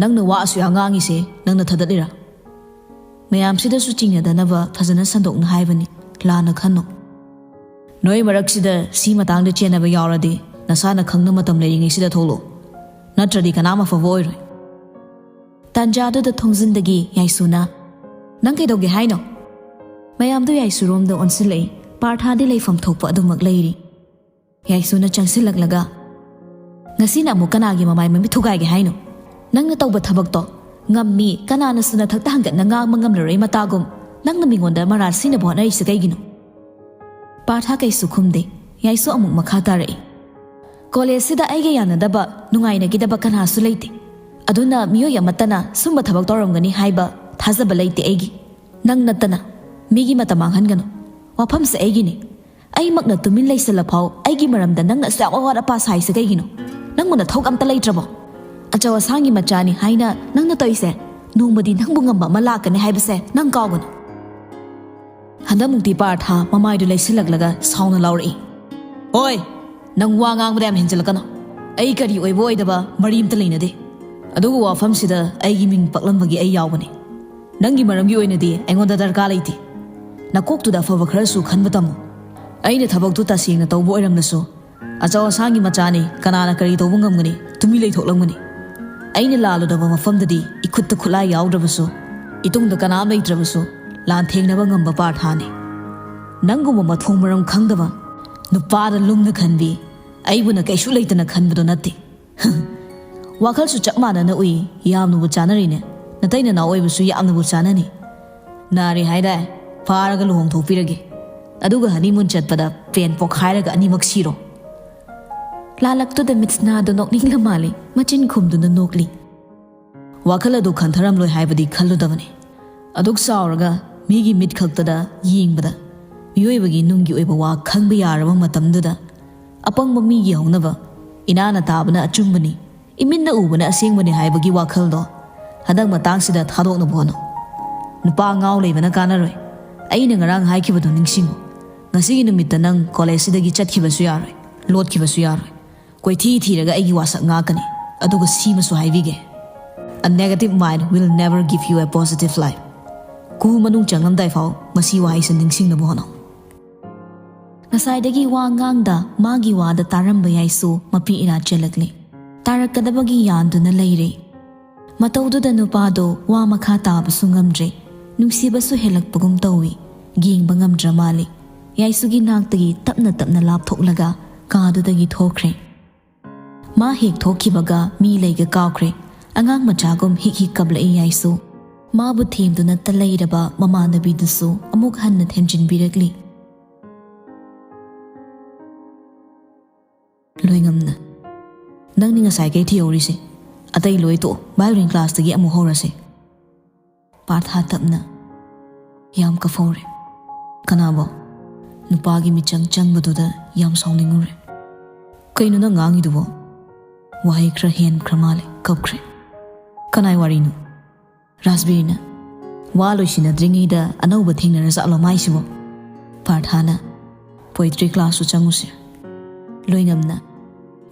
ꯅꯪꯅ ꯋꯥ ꯑꯁꯨꯛ ꯌꯥꯝ ꯉꯥꯡꯉꯤꯁꯦ ꯅꯪꯅ ꯊꯥꯗꯠꯂꯤꯔꯥ?" ꯃꯌꯥꯝꯁꯤꯗꯁꯨ ꯆꯤꯡꯅꯗꯅꯕ ꯐꯖꯅ ꯁꯟꯗꯣꯛꯅ ꯍꯥꯏꯕꯅꯤ, ꯂꯥꯟꯅ ꯈꯟꯅꯣ꯫ ꯅꯣꯏ ꯃꯔꯛꯁꯤꯗ ꯁꯤ ꯃꯇꯥꯡꯗ ꯆꯦꯟꯅꯕ ꯌꯥꯎꯔꯗꯤ ꯅꯁꯥꯅ ꯈꯪꯅ ꯃꯇꯝ ꯂꯩꯔꯤꯉꯩꯁꯤꯗ ꯊꯣꯛꯂꯛꯑꯣ, ꯅꯠꯇ꯭ꯔꯗꯤ ꯀꯅꯥꯝ ꯑꯐꯕ ꯑꯣꯏꯔꯣꯏ꯫ ꯇꯥꯟꯖꯥꯗꯨꯗ ꯊꯣꯡꯖꯤꯟꯗꯒꯤ ꯌꯥꯏꯁꯨꯅ, "ꯅꯪ ꯀꯩꯗꯧꯒꯦ ꯍꯥꯏꯅꯣ?" ꯃꯌꯥꯝꯗꯨ ꯌꯥꯏꯁꯨꯔꯣꯝꯗ ꯑꯣꯟꯁꯤꯜꯂꯛꯏ꯫ ꯄꯥꯔꯊꯥꯗꯤ ꯂꯩꯐꯝ ꯊꯣꯛꯄ ꯑꯗꯨꯃꯛ ꯂꯩꯔꯤ꯫ ꯌꯥꯏꯁꯨꯅ ꯆꯪꯁꯤꯜꯂꯛꯂꯒ, "ꯉꯁꯤꯅ ꯑꯃꯨꯛ ꯀꯅꯥꯒꯤ ꯃꯃꯥꯏ ꯃꯃꯤꯠ ꯊꯨꯒꯥꯏꯒꯦ ꯍꯥꯏꯅꯣ? ꯅꯪꯅ ꯇꯧꯕ ꯊꯕꯛꯇꯣ ꯉꯝꯃꯤ, ꯀꯅꯥꯅꯁꯨ ꯅꯊꯛꯇ ꯍꯪꯒꯠꯅ ꯉꯥꯡꯕ ꯉꯝꯂꯔꯣꯏ ꯃꯇꯥꯒꯨꯝ ꯅꯪꯅ ꯃꯤꯉꯣꯟꯗ ꯃꯔꯥꯜ ꯁꯤꯅꯕ ꯍꯣꯠꯅꯔꯤꯁꯦ ꯀꯩꯒꯤꯅꯣ?" ꯄꯥꯔꯊ ꯀꯩꯁꯨ ꯈꯨꯝꯗꯦ꯫ ꯌꯥꯏꯁꯨ ꯑꯃꯨꯛ ꯃꯈꯥ ꯇꯥꯔꯛꯏ, "ꯀꯣꯂꯦꯖꯁꯤꯗ ꯑꯩꯒ ꯌꯥꯅꯗꯕ, ꯅꯨꯡꯉꯥꯏꯅꯈꯤꯗꯕ ꯀꯅꯥꯁꯨ ꯂꯩꯇꯦ꯫ ꯑꯗꯨꯅ ꯃꯤꯑꯣꯏ ꯑꯃꯠꯇꯅ ꯁꯨꯝꯕ ꯊꯕꯛ ꯇꯧꯔꯝꯒꯅꯤ ꯍꯥꯏꯕ ꯊꯥꯖꯕ ꯂꯩꯇꯦ ꯑꯩꯒꯤ꯫ ꯅꯪ ꯅꯠꯇꯅ ꯃꯤꯒꯤ ꯃꯇꯝ ꯃꯥꯡꯍꯟꯒꯅꯨ꯫ ꯋꯥꯐꯝꯁꯦ ꯑꯩꯒꯤꯅꯤ꯫ ꯑꯩꯃꯛꯅ ꯇꯨꯃꯤꯟ ꯂꯩꯁꯜꯂꯐꯥꯎ ꯑꯩꯒꯤ ꯃꯔꯝꯗ ꯅꯪꯅ ꯑꯁꯨꯛ ꯌꯥꯝ ꯑꯋꯥꯠ ꯑꯄꯥ ꯁꯥꯏꯁꯦ ꯀꯩꯒꯤꯅꯣ? ꯅꯪꯕꯨ ꯅꯊꯧ ꯑꯝꯇ ꯂꯩꯇ꯭ꯔꯕꯣ? ꯑꯆꯧ ꯑꯁꯥꯡꯒꯤ ꯃꯆꯥꯅꯤ ꯍꯥꯏꯅ ꯅꯪꯅ ꯇꯧꯔꯤꯁꯦ, ꯅꯣꯡꯃꯗꯤ ꯅꯪꯕꯨ ꯉꯝꯕ ꯑꯃ ꯂꯥꯛꯀꯅꯤ ꯍꯥꯏꯕꯁꯦ ꯅꯪ ꯀꯥꯎꯒꯅꯨ꯫" ꯍꯟꯗꯛꯃꯨꯛꯇꯤ ꯄꯥꯔꯊ ꯃꯃꯥꯏꯗꯨ ꯂꯩꯁꯤꯜꯂꯛꯂꯒ ꯁꯥꯎꯅ ꯂꯥꯎꯔꯛꯏ, "ꯍꯣꯏ, ꯅꯪ ꯋꯥ ꯉꯥꯡꯕꯗ ꯌꯥꯝ ꯍꯦꯟꯖꯤꯜꯂꯛꯀꯅꯨ꯫ ꯑꯩ ꯀꯔꯤ ꯑꯣꯏꯕ ꯑꯣꯏꯗꯕ ꯃꯔꯤ ꯑꯝꯇ ꯂꯩꯅꯗꯦ꯫ ꯑꯗꯨꯕꯨ ꯋꯥꯐꯝꯁꯤꯗ ꯑꯩꯒꯤ ꯃꯤꯡ ꯄꯛꯂꯝꯕꯒꯤ ꯑꯩ ꯌꯥꯎꯕꯅꯤ꯫ ꯅꯪꯒꯤ ꯃꯔꯝꯒꯤ ꯑꯣꯏꯅꯗꯤ ꯑꯩꯉꯣꯟꯗ ꯗꯔꯀꯥꯔ ꯂꯩꯇꯦ꯫ ꯅꯀꯣꯛꯇꯨꯗ ꯑꯐꯕ ꯈꯔꯁꯨ ꯈꯟꯕ ꯇꯝꯃꯨ꯫ ꯑꯩꯅ ꯊꯕꯛꯇꯨ ꯇꯁꯦꯡꯅ ꯇꯧꯕ ꯑꯣꯏꯔꯝꯂꯁꯨ, ꯑꯆꯧ ꯑꯁꯥꯡꯒꯤ ꯃꯆꯥꯅꯤ, ꯀꯅꯥꯅ ꯀꯔꯤ ꯇꯧꯕ ꯉꯝꯒꯅꯤ? ꯇꯨꯃꯤ ꯂꯩꯊꯣꯛꯂꯝꯒꯅꯤ꯫ ꯑꯩꯅ ꯂꯥꯜꯂꯨꯗꯕ ꯃꯐꯝꯗꯗꯤ ꯏꯈꯨꯠꯇ ꯈꯨꯠꯂꯥꯏ ꯌꯥꯎꯗ꯭ꯔꯕꯁꯨ, ꯏꯇꯨꯡꯗ ꯀꯅꯥꯝ ꯂꯩꯇ꯭ꯔꯕꯁꯨ, ꯂꯥꯟꯊꯦꯡꯅꯕ ꯉꯝꯕ ꯄꯥꯔꯊꯥꯅꯤ꯫ ꯅꯪꯒꯨꯝꯕ ꯃꯊꯣꯡ ꯃꯔꯝ ꯈꯪꯗꯕ, ꯅꯨꯄꯥꯗ ꯂꯨꯝꯅ ꯈꯟꯕꯤ, ꯑꯩꯕꯨꯅ ꯀꯩꯁꯨ ꯂꯩꯇꯅ ꯈꯟꯕꯗꯣ ꯅꯠꯇꯦ꯫" "ꯋꯥꯈꯜꯁꯨ ꯆꯞ ꯃꯥꯟꯅꯅ ꯎꯏ, ꯌꯥꯝꯅꯕꯨ ꯆꯥꯅꯔꯤꯅꯦ꯫ ꯅꯇꯩ ꯅꯅꯥꯎ ꯑꯣꯏꯕꯁꯨ ꯌꯥꯝꯅꯕꯨ ꯆꯥꯅꯅꯤ꯫ ꯅꯥꯔꯦ ꯍꯥꯏꯗꯥꯏ? ꯐꯥꯔꯒ ꯂꯨꯍꯣꯡꯊꯣꯛꯄꯤꯔꯒꯦ꯫ ꯑꯗꯨꯒ ꯍꯅꯤꯃꯨꯟ ꯆꯠꯄꯗ ꯄ꯭ꯂꯦꯟ ꯄꯣꯛꯈꯥꯏꯔꯒ ꯑꯅꯤꯃꯛ ꯁꯤꯔꯣ꯫" ꯂꯥꯂꯛꯇꯨꯗ ꯃꯤꯠꯁꯅꯥꯗꯨ ꯅꯣꯛꯅꯤꯡꯂ ꯃꯥꯜꯂꯤ, ꯃꯆꯤꯟ ꯈꯨꯝꯗꯨꯅ ꯅꯣꯛꯂꯤ꯫ ꯋꯥꯈꯜ ꯑꯗꯨ ꯈꯟꯊꯔꯝꯂꯣꯏ ꯍꯥꯏꯕꯗꯤ ꯈꯜꯂꯨꯗꯕꯅꯤ꯫ ꯑꯗꯨꯛ ꯆꯥꯎꯔꯒ ꯃꯤꯒꯤ ꯃꯤꯠ ꯈꯛꯇꯗ ꯌꯦꯡꯕꯗ ꯃꯤꯑꯣꯏꯕꯒꯤ ꯅꯨꯡꯒꯤ ꯑꯣꯏꯕ ꯋꯥ ꯈꯪꯕ ꯌꯥꯔꯕ ꯃꯇꯝꯗꯨꯗ ꯑꯄꯪꯕ ꯃꯤꯒꯤ ꯍꯧꯅꯕ, ꯏꯅꯥꯅ ꯇꯥꯕꯅ ꯑꯆꯨꯝꯕꯅꯤ, ꯏꯃꯤꯠꯅ ꯎꯕꯅ ꯑꯁꯦꯡꯕꯅꯤ ꯍꯥꯏꯕꯒꯤ ꯋꯥꯈꯜꯗꯣ ꯍꯟꯗꯛ ꯃꯇꯥꯡꯁꯤꯗ ꯊꯥꯗꯣꯛꯅꯕ ꯍꯣꯠꯅꯧ꯫ ꯅꯨꯄꯥ ꯉꯥꯎ ꯂꯩꯕꯅ ꯀꯥꯟꯅꯔꯣꯏ꯫ ꯑꯩꯅ ꯉꯔꯥꯡ ꯍꯥꯏꯈꯤꯕꯗꯨ ꯅꯤꯡꯁꯤꯡꯉꯨ꯫ ꯉꯁꯤꯒꯤ ꯅꯨꯃꯤꯠꯇ ꯅꯪ ꯀꯣꯂꯦꯖꯁꯤꯗꯒꯤ ꯆꯠꯈꯤꯕꯁꯨ ꯌꯥꯔꯣꯏ, ꯂꯣꯠꯈꯤꯕꯁꯨ ꯌꯥꯔꯣꯏ꯫ ꯀꯣꯏꯊꯤ ꯊꯤꯔꯒ ꯑꯩꯒꯤ ꯋꯥꯁꯛ ꯉꯥꯛꯀꯅꯤ꯫ ꯑꯗꯨꯒ ꯁꯤꯃꯁꯨ ꯍꯥꯏꯕꯤꯒꯦ, "A negative mind will never give you a positive life." ꯀꯨ ꯃꯅꯨꯡ ꯆꯪꯂꯝꯗꯥꯏ ꯐꯥꯎ ꯃꯁꯤ ꯋꯥꯍꯩꯁꯤ ꯅꯤꯡꯁꯤꯡꯅꯕ ꯍꯣꯠꯅꯧ꯫ ꯉꯁꯥꯏꯗꯒꯤ ꯋꯥ ꯉꯥꯡꯗ ꯃꯥꯒꯤ ꯋꯥꯗ ꯇꯥꯔꯝꯕ ꯌꯥꯏꯁꯨ ꯃꯄꯤ ꯏꯔꯥ ꯆꯦꯜꯂꯛꯂꯦ꯫ ꯇꯥꯔꯛꯀꯗꯕꯒꯤ ꯌꯥꯟꯗꯨꯅ ꯂꯩꯔꯦ꯫ ꯃꯇꯧꯗꯨꯗ ꯅꯨꯄꯥꯗꯣ ꯋꯥ ꯃꯈꯥ ꯇꯥꯕꯁꯨ ꯉꯝꯗ꯭ꯔꯦ꯫ ꯅꯨꯡꯁꯤꯕꯁꯨ ꯍꯦꯜꯂꯛꯄꯒꯨꯝ ꯇꯧꯏ꯫ ꯌꯦꯡꯕ ꯉꯝꯗ꯭ꯔ ꯃꯥꯜꯂꯦ꯫ ꯌꯥꯏꯁꯨꯒꯤ ꯅꯥꯛꯇꯒꯤ ꯇꯞꯅ ꯇꯞꯅ ꯂꯥꯞꯊꯣꯛꯂꯒ ꯀꯥꯗꯨꯗꯒꯤ ꯊꯣꯛꯈ꯭ꯔꯦ꯫ ꯃꯥ ꯍꯦꯛ ꯊꯣꯛꯈꯤꯕꯒ ꯃꯤ ꯂꯩꯒ ꯀꯥꯎꯈ꯭ꯔꯦ꯫ ꯑꯉꯥꯡ ꯃꯆꯥꯒꯨꯝ ꯍꯤꯛ ꯍꯤꯛ ꯀꯞꯂꯛꯏ ꯌꯥꯏꯁꯨ꯫ ꯃꯥꯕꯨ ꯊꯦꯝꯗꯨꯅꯇ ꯂꯩꯔꯕ ꯃꯃꯥꯟꯅꯕꯤꯗꯨꯁꯨ ꯑꯃꯨꯛ ꯍꯟꯅ ꯊꯦꯝꯖꯤꯟꯕꯤꯔꯛꯂꯤ꯫ ꯂꯣꯏꯉꯝꯅ, "ꯅꯪꯅꯤ ꯉꯁꯥꯏꯈꯩ ꯊꯤꯍꯧꯔꯤꯁꯦ꯫ ꯑꯇꯩ ꯂꯣꯏ ꯇꯣꯛꯑꯣ, ꯚꯥꯏ ꯍꯣꯔꯦꯟ ꯀ꯭ꯂꯥꯁꯇꯒꯤ ꯑꯃꯨꯛ ꯍꯧꯔꯁꯦ꯫" ꯄꯥꯔꯊ ꯇꯞꯅ, "ꯌꯥꯝ ꯀꯞꯍꯧꯔꯦ꯫" "ꯀꯅꯥꯕꯣ?" "ꯅꯨꯄꯥꯒꯤ ꯃꯤꯆꯪ ꯆꯪꯕꯗꯨꯗ ꯌꯥꯝ ꯁꯥꯎꯅꯤꯡꯉꯨꯔꯦ꯫" "ꯀꯩꯅꯣ ꯅꯪ ꯉꯥꯡꯉꯤꯗꯨꯕꯣ?" ꯋꯥꯍꯩ ꯈꯔ ꯍꯦꯟꯈ꯭ꯔ ꯃꯥꯜꯂꯦ, ꯀꯞꯈ꯭ꯔꯦ꯫ "ꯀꯅꯥꯏ ꯋꯥꯔꯤꯅꯣ?" ꯔꯥꯖꯕꯤꯔꯅ, "ꯋꯥ ꯂꯣꯏꯁꯤꯟꯅꯗ꯭ꯔꯤꯉꯩꯗ ꯑꯅꯧꯕ ꯊꯦꯡꯅꯔꯖꯥꯠꯂꯣ ꯃꯥꯏꯁꯤꯕꯣ?" ꯄꯥꯔꯊꯥꯅ, "ꯄꯣꯏꯇ꯭ꯔꯤ ꯀ꯭ꯂꯥꯁꯁꯨ ꯆꯪꯉꯨꯁꯦ꯫" ꯂꯣꯏꯉꯝꯅ,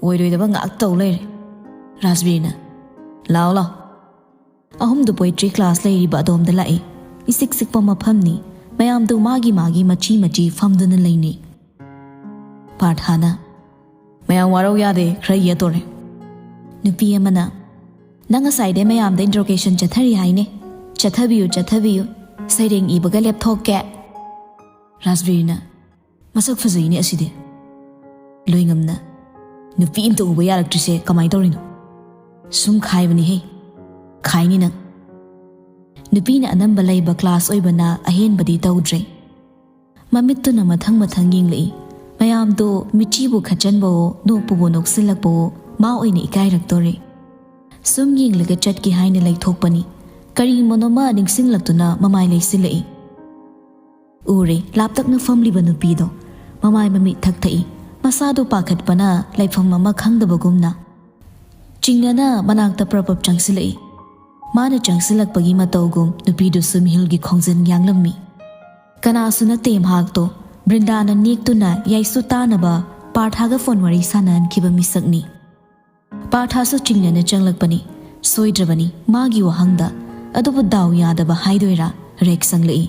"ꯑꯣꯏꯔꯣꯏꯗꯕ ꯉꯥꯛ ꯇꯧ ꯂꯩꯔꯦ꯫" ꯔꯥꯖꯕꯤꯔꯅ, "ꯂꯥꯛꯑꯣ, ꯂꯥꯛꯑꯣ꯫" ꯑꯍꯨꯝꯗꯨ ꯄꯣꯏꯇ꯭ꯔꯤ ꯀ꯭ꯂꯥꯁ ꯂꯩꯔꯤꯕ ꯑꯗꯣꯝꯗ ꯂꯥꯛꯏ꯫ ꯏꯆꯤꯛ ꯆꯤꯛꯄ ꯃꯐꯝꯅꯤ꯫ ꯃꯌꯥꯝꯗꯨ ꯃꯥꯒꯤ ꯃꯥꯒꯤ ꯃꯆꯤ ꯃꯆꯤ ꯐꯝꯗꯨꯅ ꯂꯩꯅꯩ꯫ ꯄꯥꯔꯊꯥꯅ, "ꯃꯌꯥꯝ ꯋꯥꯔꯧ ꯌꯥꯗꯦ, ꯈꯔ ꯌꯦꯠꯇꯣꯔꯦ꯫" ꯅꯨꯄꯤ ꯑꯃꯅ, "ꯅꯪ ꯉꯁꯥꯏꯗꯩ ꯃꯌꯥꯝꯗ ꯏꯟꯇ꯭ꯔꯣꯒꯦꯁꯟ ꯆꯠꯊꯔꯤ ꯍꯥꯏꯅꯦ꯫ ꯆꯠꯊꯕꯤꯌꯨ, ꯆꯠꯊꯕꯤꯌꯨ꯫ ꯁꯩꯔꯦꯡ ꯏꯕꯒ ꯂꯦꯞꯊꯣꯛꯀꯦ꯫" ꯔꯥꯖꯕꯤꯔꯅ, "ꯃꯁꯛ ꯐꯖꯩꯅꯦ ꯑꯁꯤꯗꯤ꯫" ꯂꯣꯏꯉꯝꯅ, "ꯅꯨꯄꯤ ꯑꯝꯇ ꯎꯕ ꯌꯥꯔꯛꯇ꯭ꯔꯤꯁꯦ ꯀꯃꯥꯏꯅ ꯇꯧꯔꯤꯅꯣ?" "ꯁꯨꯝ ꯈꯥꯏꯕꯅꯤꯍꯦ꯫" "ꯈꯥꯏꯅꯤ ꯅꯪ꯫" ꯅꯨꯄꯤꯅ ꯑꯅꯝꯕ ꯂꯩꯕ ꯀ꯭ꯂꯥꯁ ꯑꯣꯏꯕꯅ ꯑꯍꯦꯟꯕꯗꯤ ꯇꯧꯗ꯭ꯔꯦ꯫ ꯃꯃꯤꯠꯇꯨꯅ ꯃꯊꯪ ꯃꯊꯪ ꯌꯦꯡꯂꯛꯏ꯫ ꯃꯌꯥꯝꯗꯣ ꯃꯤꯠꯆꯤꯕꯨ ꯈꯠꯆꯟꯕꯋꯣ, ꯅꯣꯛꯄꯕꯨ ꯅꯣꯛꯁꯤꯜꯂꯛꯄꯋꯣ, ꯃꯥ ꯑꯣꯏꯅ ꯏꯀꯥꯏꯔꯛꯇꯣꯔꯦ꯫ ꯁꯨꯝ ꯌꯦꯡꯂꯒ ꯆꯠꯀꯦ ꯍꯥꯏꯅ ꯂꯩꯊꯣꯛꯄꯅꯤ꯫ ꯀꯔꯤꯒꯨꯝꯕꯅꯣꯃ ꯅꯤꯡꯁꯤꯡꯂꯛꯇꯨꯅ ꯃꯃꯥꯏ ꯂꯩꯁꯤꯜꯂꯛꯏ꯫ ꯎꯔꯦ, ꯂꯥꯞꯇꯛꯅ ꯐꯝꯂꯤꯕ ꯅꯨꯄꯤꯗꯣ꯫ ꯃꯃꯥꯏ ꯃꯃꯤꯠ ꯊꯛꯊꯛꯏ꯫ ꯃꯁꯥꯗꯨ ꯄꯥꯈꯠꯄꯅ ꯂꯩꯐꯝ ꯑꯃ ꯈꯪꯗꯕꯒꯨꯝꯅ꯫ ꯆꯤꯡꯅꯅ ꯃꯅꯥꯛꯇ ꯄ꯭ꯔꯞ ꯄ꯭ꯔꯞ ꯆꯪꯁꯤꯜꯂꯛꯏ꯫ ꯃꯥꯅ ꯆꯪꯁꯤꯜꯂꯛꯄꯒꯤ ꯃꯇꯧꯒꯨꯝ ꯅꯨꯄꯤꯗꯨꯁꯨ ꯃꯤꯍꯨꯜꯒꯤ ꯈꯣꯡꯖꯟ ꯌꯥꯡꯂꯝꯃꯤ꯫ ꯀꯅꯥꯁꯨ ꯅꯠꯇꯦ ꯃꯍꯥꯛꯇꯣ꯫ ꯕ꯭ꯔꯤꯟꯗꯥꯅ ꯅꯦꯛꯇꯨꯅ ꯌꯥꯏꯁꯨ ꯇꯥꯅꯕ ꯄꯥꯔꯊꯥꯒ ꯐꯣꯟ ꯋꯥꯔꯤ ꯁꯥꯟꯅꯍꯟꯈꯤꯕ ꯃꯤꯁꯛꯅꯤ꯫ ꯄꯥꯔꯊꯥꯁꯨ ꯆꯤꯡꯅꯅ ꯆꯪꯂꯛꯄꯅꯤ꯫ ꯁꯣꯏꯗ꯭ꯔꯕꯅꯤ ꯃꯥꯒꯤ ꯋꯥꯍꯪꯗ꯫ ꯑꯗꯨꯕꯨ ꯗꯥꯎ ꯌꯥꯗꯕ ꯍꯥꯏꯗꯣꯏꯔꯥ, ꯔꯦꯛ ꯆꯪꯂꯛꯏ꯫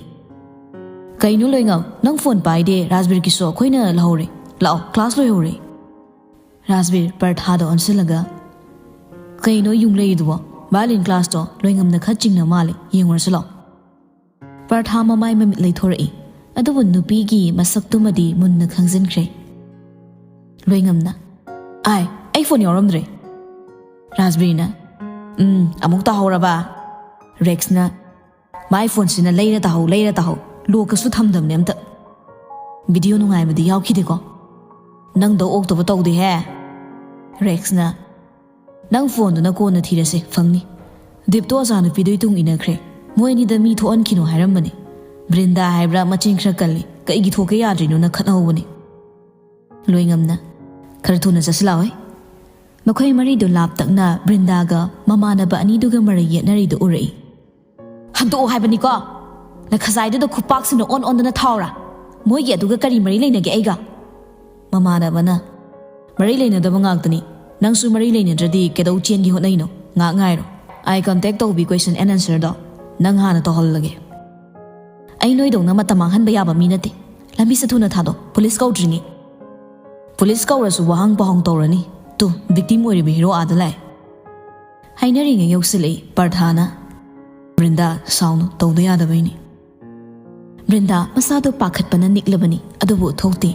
"ꯀꯩꯅꯣ ꯂꯣꯏꯉꯝ, ꯅꯪ ꯐꯣꯟ ꯄꯥꯏꯗꯦ? ꯔꯥꯖꯕꯤꯔꯒꯤꯁꯨ ꯑꯩꯈꯣꯏꯅ ꯂꯧꯍꯧꯔꯦ꯫ ꯂꯥꯛꯑꯣ, ꯀ꯭ꯂꯥꯁ ꯂꯣꯏꯍꯧꯔꯦ꯫" ꯔꯥꯖꯕꯤꯔ ꯄꯥꯔꯊꯥꯗ ꯑꯣꯟꯁꯤꯜꯂꯒ, "ꯀꯩꯅꯣ ꯌꯨꯡꯂꯛꯏꯗꯨꯕꯣ? ꯚꯥꯏꯑꯣꯂꯤꯟ ꯀ꯭ꯂꯥꯁꯇꯣ ꯂꯣꯏꯉꯝꯅ ꯈꯔ ꯆꯤꯡꯅ ꯃꯥꯜꯂꯦ, ꯌꯦꯡꯉꯨꯔꯁꯤ ꯂꯥꯛꯑꯣ꯫" ꯄꯥꯔꯊꯥ ꯃꯃꯥꯏ ꯃꯃꯤꯠ ꯂꯩꯊꯣꯔꯛꯏ꯫ ꯑꯗꯨꯕꯨ ꯅꯨꯄꯤꯒꯤ ꯃꯁꯛꯇꯨꯃꯗꯤ ꯃꯨꯟꯅ ꯈꯪꯖꯤꯟꯈ꯭ꯔꯦ꯫ ꯂꯣꯏꯉꯝꯅ, "ꯑꯥꯏ, ꯑꯩ ꯐꯣꯟ ꯌꯥꯎꯔꯝꯗ꯭ꯔꯦ꯫" ꯔꯥꯖꯕꯤꯔꯅ, "ꯎꯝ, ꯑꯃꯨꯛ ꯇꯥꯍꯧꯔꯕ?" ꯔꯦꯛꯁꯅ, "ꯃꯥꯏ ꯐꯣꯟꯁꯤꯅ ꯂꯩꯔ ꯇꯥꯍꯧ, ꯂꯩꯔ ꯇꯥꯍꯧ꯫ ꯂꯣꯛꯀꯁꯨ ꯊꯝꯗꯕꯅꯦ ꯑꯝꯇ꯫ ꯚꯤꯗꯤꯑꯣ ꯅꯨꯡꯉꯥꯏꯕꯗꯤ ꯌꯥꯎꯈꯤꯗꯦꯀꯣ꯫ ꯅꯪꯗ ꯑꯣꯛꯇꯕ ꯇꯧꯗꯦꯍꯦ꯫" ꯔꯦꯛꯁꯅ, "ꯅꯪ ꯐꯣꯟꯗꯨꯅ ꯀꯣꯟꯅ ꯊꯤꯔꯁꯦ, ꯐꯪꯅꯤ꯫ ꯗꯤꯞꯇꯣ ꯑꯣꯖꯥ ꯅꯨꯄꯤꯗꯨꯒꯤ ꯇꯨꯡ ꯏꯟꯅꯈ꯭ꯔꯦ꯫ ꯃꯣꯏ ꯑꯅꯤꯗ ꯃꯤ ꯊꯣꯛꯍꯟꯈꯤꯅꯣ ꯍꯥꯏꯔꯝꯕꯅꯦ꯫ ꯕ꯭ꯔꯤꯟꯗꯥ ꯍꯥꯏꯕ꯭ꯔꯥ, ꯃꯆꯤꯟ ꯈꯔ ꯀꯜꯂꯤ, ꯀꯩꯒꯤ ꯊꯣꯛꯀꯦ ꯌꯥꯗ꯭ꯔꯤꯅꯣꯅ ꯈꯠꯅꯍꯧꯕꯅꯦ꯫" ꯂꯣꯏꯉꯝꯅ, "ꯈꯔ ꯊꯨꯅ ꯆꯠꯁꯤꯜꯂꯛꯑꯣꯏ?" ꯃꯈꯣꯏ ꯃꯔꯤꯗꯨ ꯂꯥꯞꯇꯛꯅ ꯕ꯭ꯔꯤꯟꯗꯥꯒ ꯃꯃꯥꯟꯅꯕ ꯑꯅꯤꯗꯨꯒ ꯃꯔꯩ ꯌꯦꯠꯅꯔꯤꯗꯨ ꯎꯔꯛꯏ꯫ "ꯍꯟꯗꯣꯛꯑꯣ ꯍꯥꯏꯕꯅꯤꯀꯣ꯫ ꯅꯈꯖꯥꯏꯗꯨꯗ ꯈꯨꯄꯥꯛꯁꯤꯅ ꯑꯣꯟ ꯑꯣꯟꯗꯅ ꯊꯥꯎꯔꯥ? ꯃꯣꯏꯒꯤ ꯑꯗꯨꯒ ꯀꯔꯤ ꯃꯔꯤ ꯂꯩꯅꯒꯦ ꯑꯩꯒ?" ꯃꯃꯥꯟꯅꯕꯅ, "ꯃꯔꯤ ꯂꯩꯅꯗꯕ ꯉꯥꯛꯇꯅꯤ꯫ ꯅꯪꯁꯨ ꯃꯔꯤ ꯂꯩꯅꯗ꯭ꯔꯗꯤ ꯀꯩꯗꯧ ꯆꯦꯟꯒꯦ ꯍꯣꯠꯅꯩꯅꯣ? ꯉꯥꯛ ꯉꯥꯏꯔꯣ꯫ ꯑꯥꯏ ꯀꯟꯇꯦꯛ ꯇꯧꯕꯤ ꯀꯣꯏꯁꯟ ꯑꯦꯟ ꯑꯟꯁꯔꯗꯣ ꯅꯪ ꯍꯥꯟꯅ ꯇꯧꯍꯜꯂꯒꯦ꯫" "ꯑꯩ ꯅꯣꯏꯗꯧꯅ ꯃꯇꯝ ꯃꯥꯡꯍꯟꯕ ꯌꯥꯕ ꯃꯤ ꯅꯠꯇꯦ꯫ ꯂꯝꯕꯤꯁꯦ ꯊꯨꯅ ꯊꯥꯗꯣꯛ, ꯄꯨꯂꯤꯁ ꯀꯧꯗ꯭ꯔꯤꯉꯩ꯫" "ꯄꯨꯂꯤꯁ ꯀꯧꯔꯁꯨ ꯋꯥꯍꯪ ꯄꯥꯎꯍꯪ ꯇꯧꯔꯅꯤ꯫ ꯇꯨ, ꯚꯤꯛꯇꯤꯝ ꯑꯣꯏꯔꯤꯕ ꯍꯤꯔꯣ ꯑꯥꯗ ꯂꯥꯛꯑꯦ꯫" ꯍꯥꯏꯅꯔꯤꯉꯩ ꯌꯧꯁꯤꯜꯂꯛꯏ ꯄꯥꯔꯊꯥꯅ꯫ "ꯕ꯭ꯔꯤꯟꯗꯥ, ꯁꯥꯎꯅꯨ, ꯇꯧꯗ ꯌꯥꯗꯕꯩꯅꯤ꯫" ꯕ꯭ꯔꯤꯟꯗꯥ ꯃꯁꯥꯗꯣ ꯄꯥꯈꯠꯄꯅ ꯅꯤꯛꯂꯕꯅꯤ, ꯑꯗꯨꯕꯨ ꯊꯣꯛꯇꯦ꯫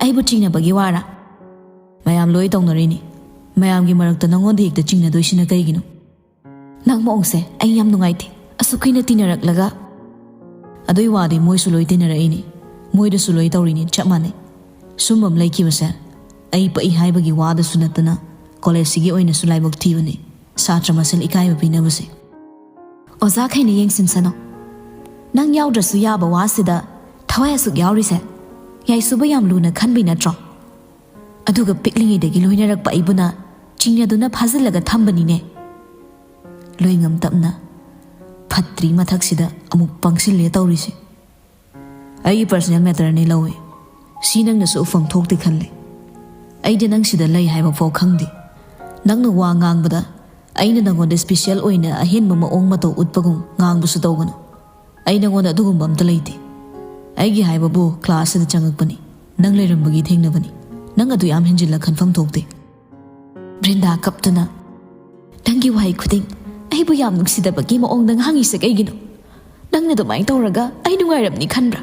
"ꯑꯩꯕꯨ ꯆꯤꯡꯅꯕꯒꯤ ꯋꯥꯔꯥ?" "ꯃꯌꯥꯝ ꯂꯣꯏ ꯇꯧꯅꯔꯤꯅꯤ꯫ ꯃꯌꯥꯝꯒꯤ ꯃꯔꯛꯇ ꯅꯪꯉꯣꯟꯗ ꯍꯦꯛꯇ ꯆꯤꯡꯅꯗꯣꯏꯁꯤꯅ ꯀꯩꯒꯤꯅꯣ?" "ꯅꯪ ꯃꯑꯣꯡꯁꯦ ꯑꯩ ꯌꯥꯝ ꯅꯨꯡꯉꯥꯏꯇꯦ꯫ ꯑꯁꯨꯛ ꯀꯨꯏꯅ ꯇꯤꯟꯅꯔꯛꯂꯒ꯫" "ꯑꯗꯨꯏ ꯋꯥꯗꯤ ꯃꯣꯏꯁꯨ ꯂꯣꯏ ꯇꯤꯟꯅꯔꯛꯏꯅꯤ, ꯃꯣꯏꯗꯁꯨ ꯂꯣꯏ ꯇꯧꯔꯤꯅꯤ, ꯆꯞ ꯃꯥꯟꯅꯩ꯫ ꯁꯨꯝꯕ ꯑꯃ ꯂꯩꯈꯤꯕꯁꯦ ꯑꯩ ꯄꯛꯏ ꯍꯥꯏꯕꯒꯤ ꯋꯥꯗꯁꯨ ꯅꯠꯇꯅ ꯀꯣꯂꯦꯖꯁꯤꯒꯤ ꯑꯣꯏꯅꯁꯨ ꯂꯥꯏꯕꯛ ꯊꯤꯕꯅꯤ, ꯁꯥꯇ꯭ꯔ ꯃꯁꯦꯜ ꯏꯀꯥꯏꯕ ꯄꯤꯅꯕꯁꯦ꯫" "ꯑꯣꯖꯥꯈꯩꯅ ꯌꯦꯡꯁꯤꯟꯁꯅꯨ꯫ ꯅꯪ ꯌꯥꯎꯗ꯭ꯔꯁꯨ ꯌꯥꯕ ꯋꯥꯁꯤꯗ ꯊꯋꯥꯏ ꯑꯁꯨꯛ ꯌꯥꯎꯔꯤꯁꯦ ꯌꯥꯏꯁꯨꯕ ꯌꯥꯝ ꯂꯨꯅ ꯈꯟꯕꯩ ꯅꯠꯇ꯭ꯔꯣ?" ꯑꯗꯨꯒ ꯄꯤꯛꯂꯤꯉꯩꯗꯒꯤ ꯂꯣꯏꯅꯔꯛꯄ ꯑꯩꯕꯨꯅ ꯆꯤꯡꯅꯗꯨꯅ ꯐꯥꯖꯤꯜꯂꯒ ꯊꯝꯕꯅꯤꯅꯦ꯫ ꯂꯣꯏꯉꯝ ꯇꯞꯅ, "ꯐꯠꯇ꯭ꯔꯤ ꯃꯊꯛꯁꯤꯗ ꯑꯃꯨꯛ ꯄꯪꯁꯤꯜꯂꯦ ꯇꯧꯔꯤꯁꯦ꯫ ꯑꯩꯒꯤ personal matterꯅꯦ ꯂꯧꯋꯦ꯫ ꯁꯤ ꯅꯪꯅꯁꯨ ꯎꯐꯝ ꯊꯣꯛꯇꯦ ꯈꯜꯂꯦ꯫ ꯑꯩꯗꯤ ꯅꯪ ꯁꯤꯗ ꯂꯩ ꯍꯥꯏꯕ ꯐꯥꯎ ꯈꯪꯗꯦ꯫ ꯅꯪꯅ ꯋꯥ ꯉꯥꯡꯕꯗ ꯑꯩꯅ ꯅꯪꯉꯣꯟꯗ special ꯑꯣꯏꯅ ꯑꯍꯦꯟꯕ ꯃꯑꯣꯡ ꯃꯇꯧ ꯎꯠꯄꯒꯨꯝ ꯉꯥꯡꯕꯁꯨ ꯇꯧꯒꯅꯨ꯫ ꯑꯩ ꯅꯪꯉꯣꯟꯗ ꯑꯗꯨꯒꯨꯝꯕ ꯑꯝꯇ ꯂꯩꯇꯦ꯫ ꯑꯩꯒꯤ ꯍꯥꯏꯕꯕꯨ classꯁꯤꯗ ꯆꯪꯉꯛꯄꯅꯤ꯫ ꯅꯪ ꯂꯩꯔꯝꯕꯒꯤ ꯊꯦꯡꯅꯕꯅꯤ꯫ ꯅꯪ ꯑꯗꯨ ꯌꯥꯝ ꯍꯦꯟꯖꯤꯜꯂ ꯈꯟꯐꯝ ꯊꯣꯛꯇꯦ꯫" ꯕ꯭ꯔꯤꯟꯗꯥ ꯀꯞꯇꯨꯅ, "ꯅꯪꯒꯤ ꯋꯥꯍꯩ ꯈꯨꯗꯤꯡ ꯑꯩꯕꯨ ꯌꯥꯝ ꯅꯨꯡꯁꯤꯗꯕꯒꯤ ꯃꯑꯣꯡꯗ ꯉꯥꯡꯉꯤꯁꯦ ꯀꯩꯒꯤꯅꯣ? ꯅꯪꯅ ꯑꯗꯨꯃꯥꯏꯅ ꯇꯧꯔꯒ ꯑꯩ ꯅꯨꯡꯉꯥꯏꯔꯝꯅꯤ ꯈꯟꯕ꯭ꯔꯥ?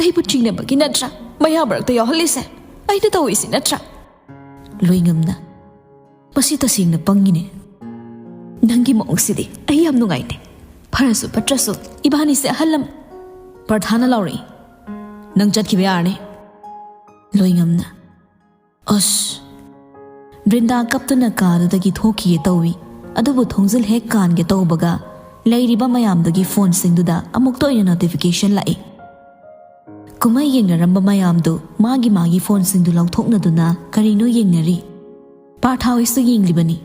ꯑꯩꯕꯨ ꯆꯤꯡꯅꯕꯒꯤ ꯅꯠꯇ꯭ꯔꯥ ꯃꯌꯥꯝ ꯃꯔꯛꯇ ꯌꯥꯎꯍꯜꯂꯤꯁꯦ? ꯑꯩꯅ ꯇꯧꯔꯤꯁꯤ ꯅꯠꯇ꯭ꯔꯥ?" ꯂꯣꯏꯉꯝꯅ, "ꯃꯁꯤ ꯇꯁꯦꯡꯅ ꯄꯪꯉꯤꯅꯦ꯫ ꯅꯪꯒꯤ ꯃꯑꯣꯡꯁꯤꯗꯤ ꯑꯩ ꯌꯥꯝ ꯅꯨꯡꯉꯥꯏꯇꯦ꯫ ꯐꯔꯁꯨ ꯐꯠꯇ꯭ꯔꯁꯨ ꯏꯕꯥꯅꯤꯁꯦ ꯑꯍꯜ ꯂꯃꯟ꯫" ꯄꯔꯊꯥꯅ ꯂꯥꯎꯔꯛꯏ, "ꯅꯪ ꯆꯠꯈꯤꯕ ꯌꯥꯔꯅꯤ꯫" ꯂꯣꯏꯉꯝꯅ, "ꯑꯁ!" ꯕ꯭ꯔꯤꯟꯗꯥ ꯀꯞꯇꯨꯅ ꯀꯥꯗꯨꯗꯒꯤ ꯊꯣꯛꯈꯤꯒꯦ ꯇꯧꯏ꯫ ꯑꯗꯨꯕꯨ ꯊꯣꯡꯖꯤꯜ ꯍꯦꯛ ꯀꯥꯟꯒꯦ ꯇꯧꯕꯒ ꯂꯩꯔꯤꯕ ꯃꯌꯥꯝꯗꯨꯒꯤ phoneꯁꯤꯡꯗꯨꯗ ꯑꯃꯨꯛꯇ ꯑꯣꯏꯅ notification ꯂꯥꯛꯏ꯫ ꯀꯨꯝꯍꯩ ꯌꯦꯡꯅꯔꯝꯕ ꯃꯌꯥꯝꯗꯨ ꯃꯥꯒꯤ ꯃꯥꯒꯤ phoneꯁꯤꯡꯗꯨ ꯂꯧꯊꯣꯛꯅꯗꯨꯅ ꯀꯔꯤꯅꯣ ꯌꯦꯡꯅꯔꯤ꯫ ꯄꯥꯔꯊꯥ ꯍꯣꯏꯁꯨ ꯌꯦꯡꯂꯤꯕꯅꯤ꯫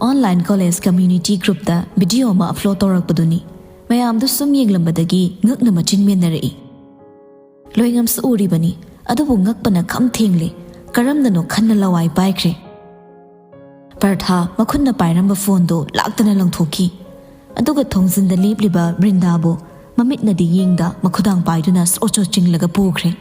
Online college community groupꯇ video ꯑꯃ upload ꯇꯧꯔꯛꯄꯗꯨꯅꯤ꯫ ꯃꯌꯥꯝꯗꯨ ꯁꯨꯝ ꯌꯦꯡꯂꯝꯕꯗꯒꯤ ꯉꯛꯅ ꯃꯆꯤꯟ ꯃꯦꯟꯅꯔꯛꯏ꯫ ꯂꯣꯏꯉꯝꯁꯨ ꯎꯔꯤꯕꯅꯤ, ꯑꯗꯨꯕꯨ ꯉꯛꯄꯅ ꯈꯝ ꯊꯦꯡꯂꯦ꯫ ꯀꯔꯝꯅꯅꯣ ꯈꯟꯅ ꯂꯋꯥꯏ ꯄꯥꯏꯈ꯭ꯔꯦ꯫ ꯄꯔꯊꯥ ꯃꯈꯨꯠꯅ ꯄꯥꯏꯔꯝꯕ phoneꯗꯨ ꯂꯥꯛꯇꯅ ꯂꯪꯊꯣꯛꯈꯤ꯫ ꯑꯗꯨꯒ ꯊꯣꯡꯖꯤꯟꯗ ꯂꯦꯞꯂꯤꯕ ꯕ꯭ꯔꯤꯟꯗꯥꯕꯨ ꯃꯃꯤꯠꯅꯗꯤ ꯌꯦꯡꯗ ꯃꯈꯨꯗꯥꯡ ꯄꯥꯏꯗꯨꯅ ꯁꯣꯠ ꯁꯣꯠ ꯆꯤꯡꯂꯒ ꯄꯨꯈ꯭ꯔꯦ꯫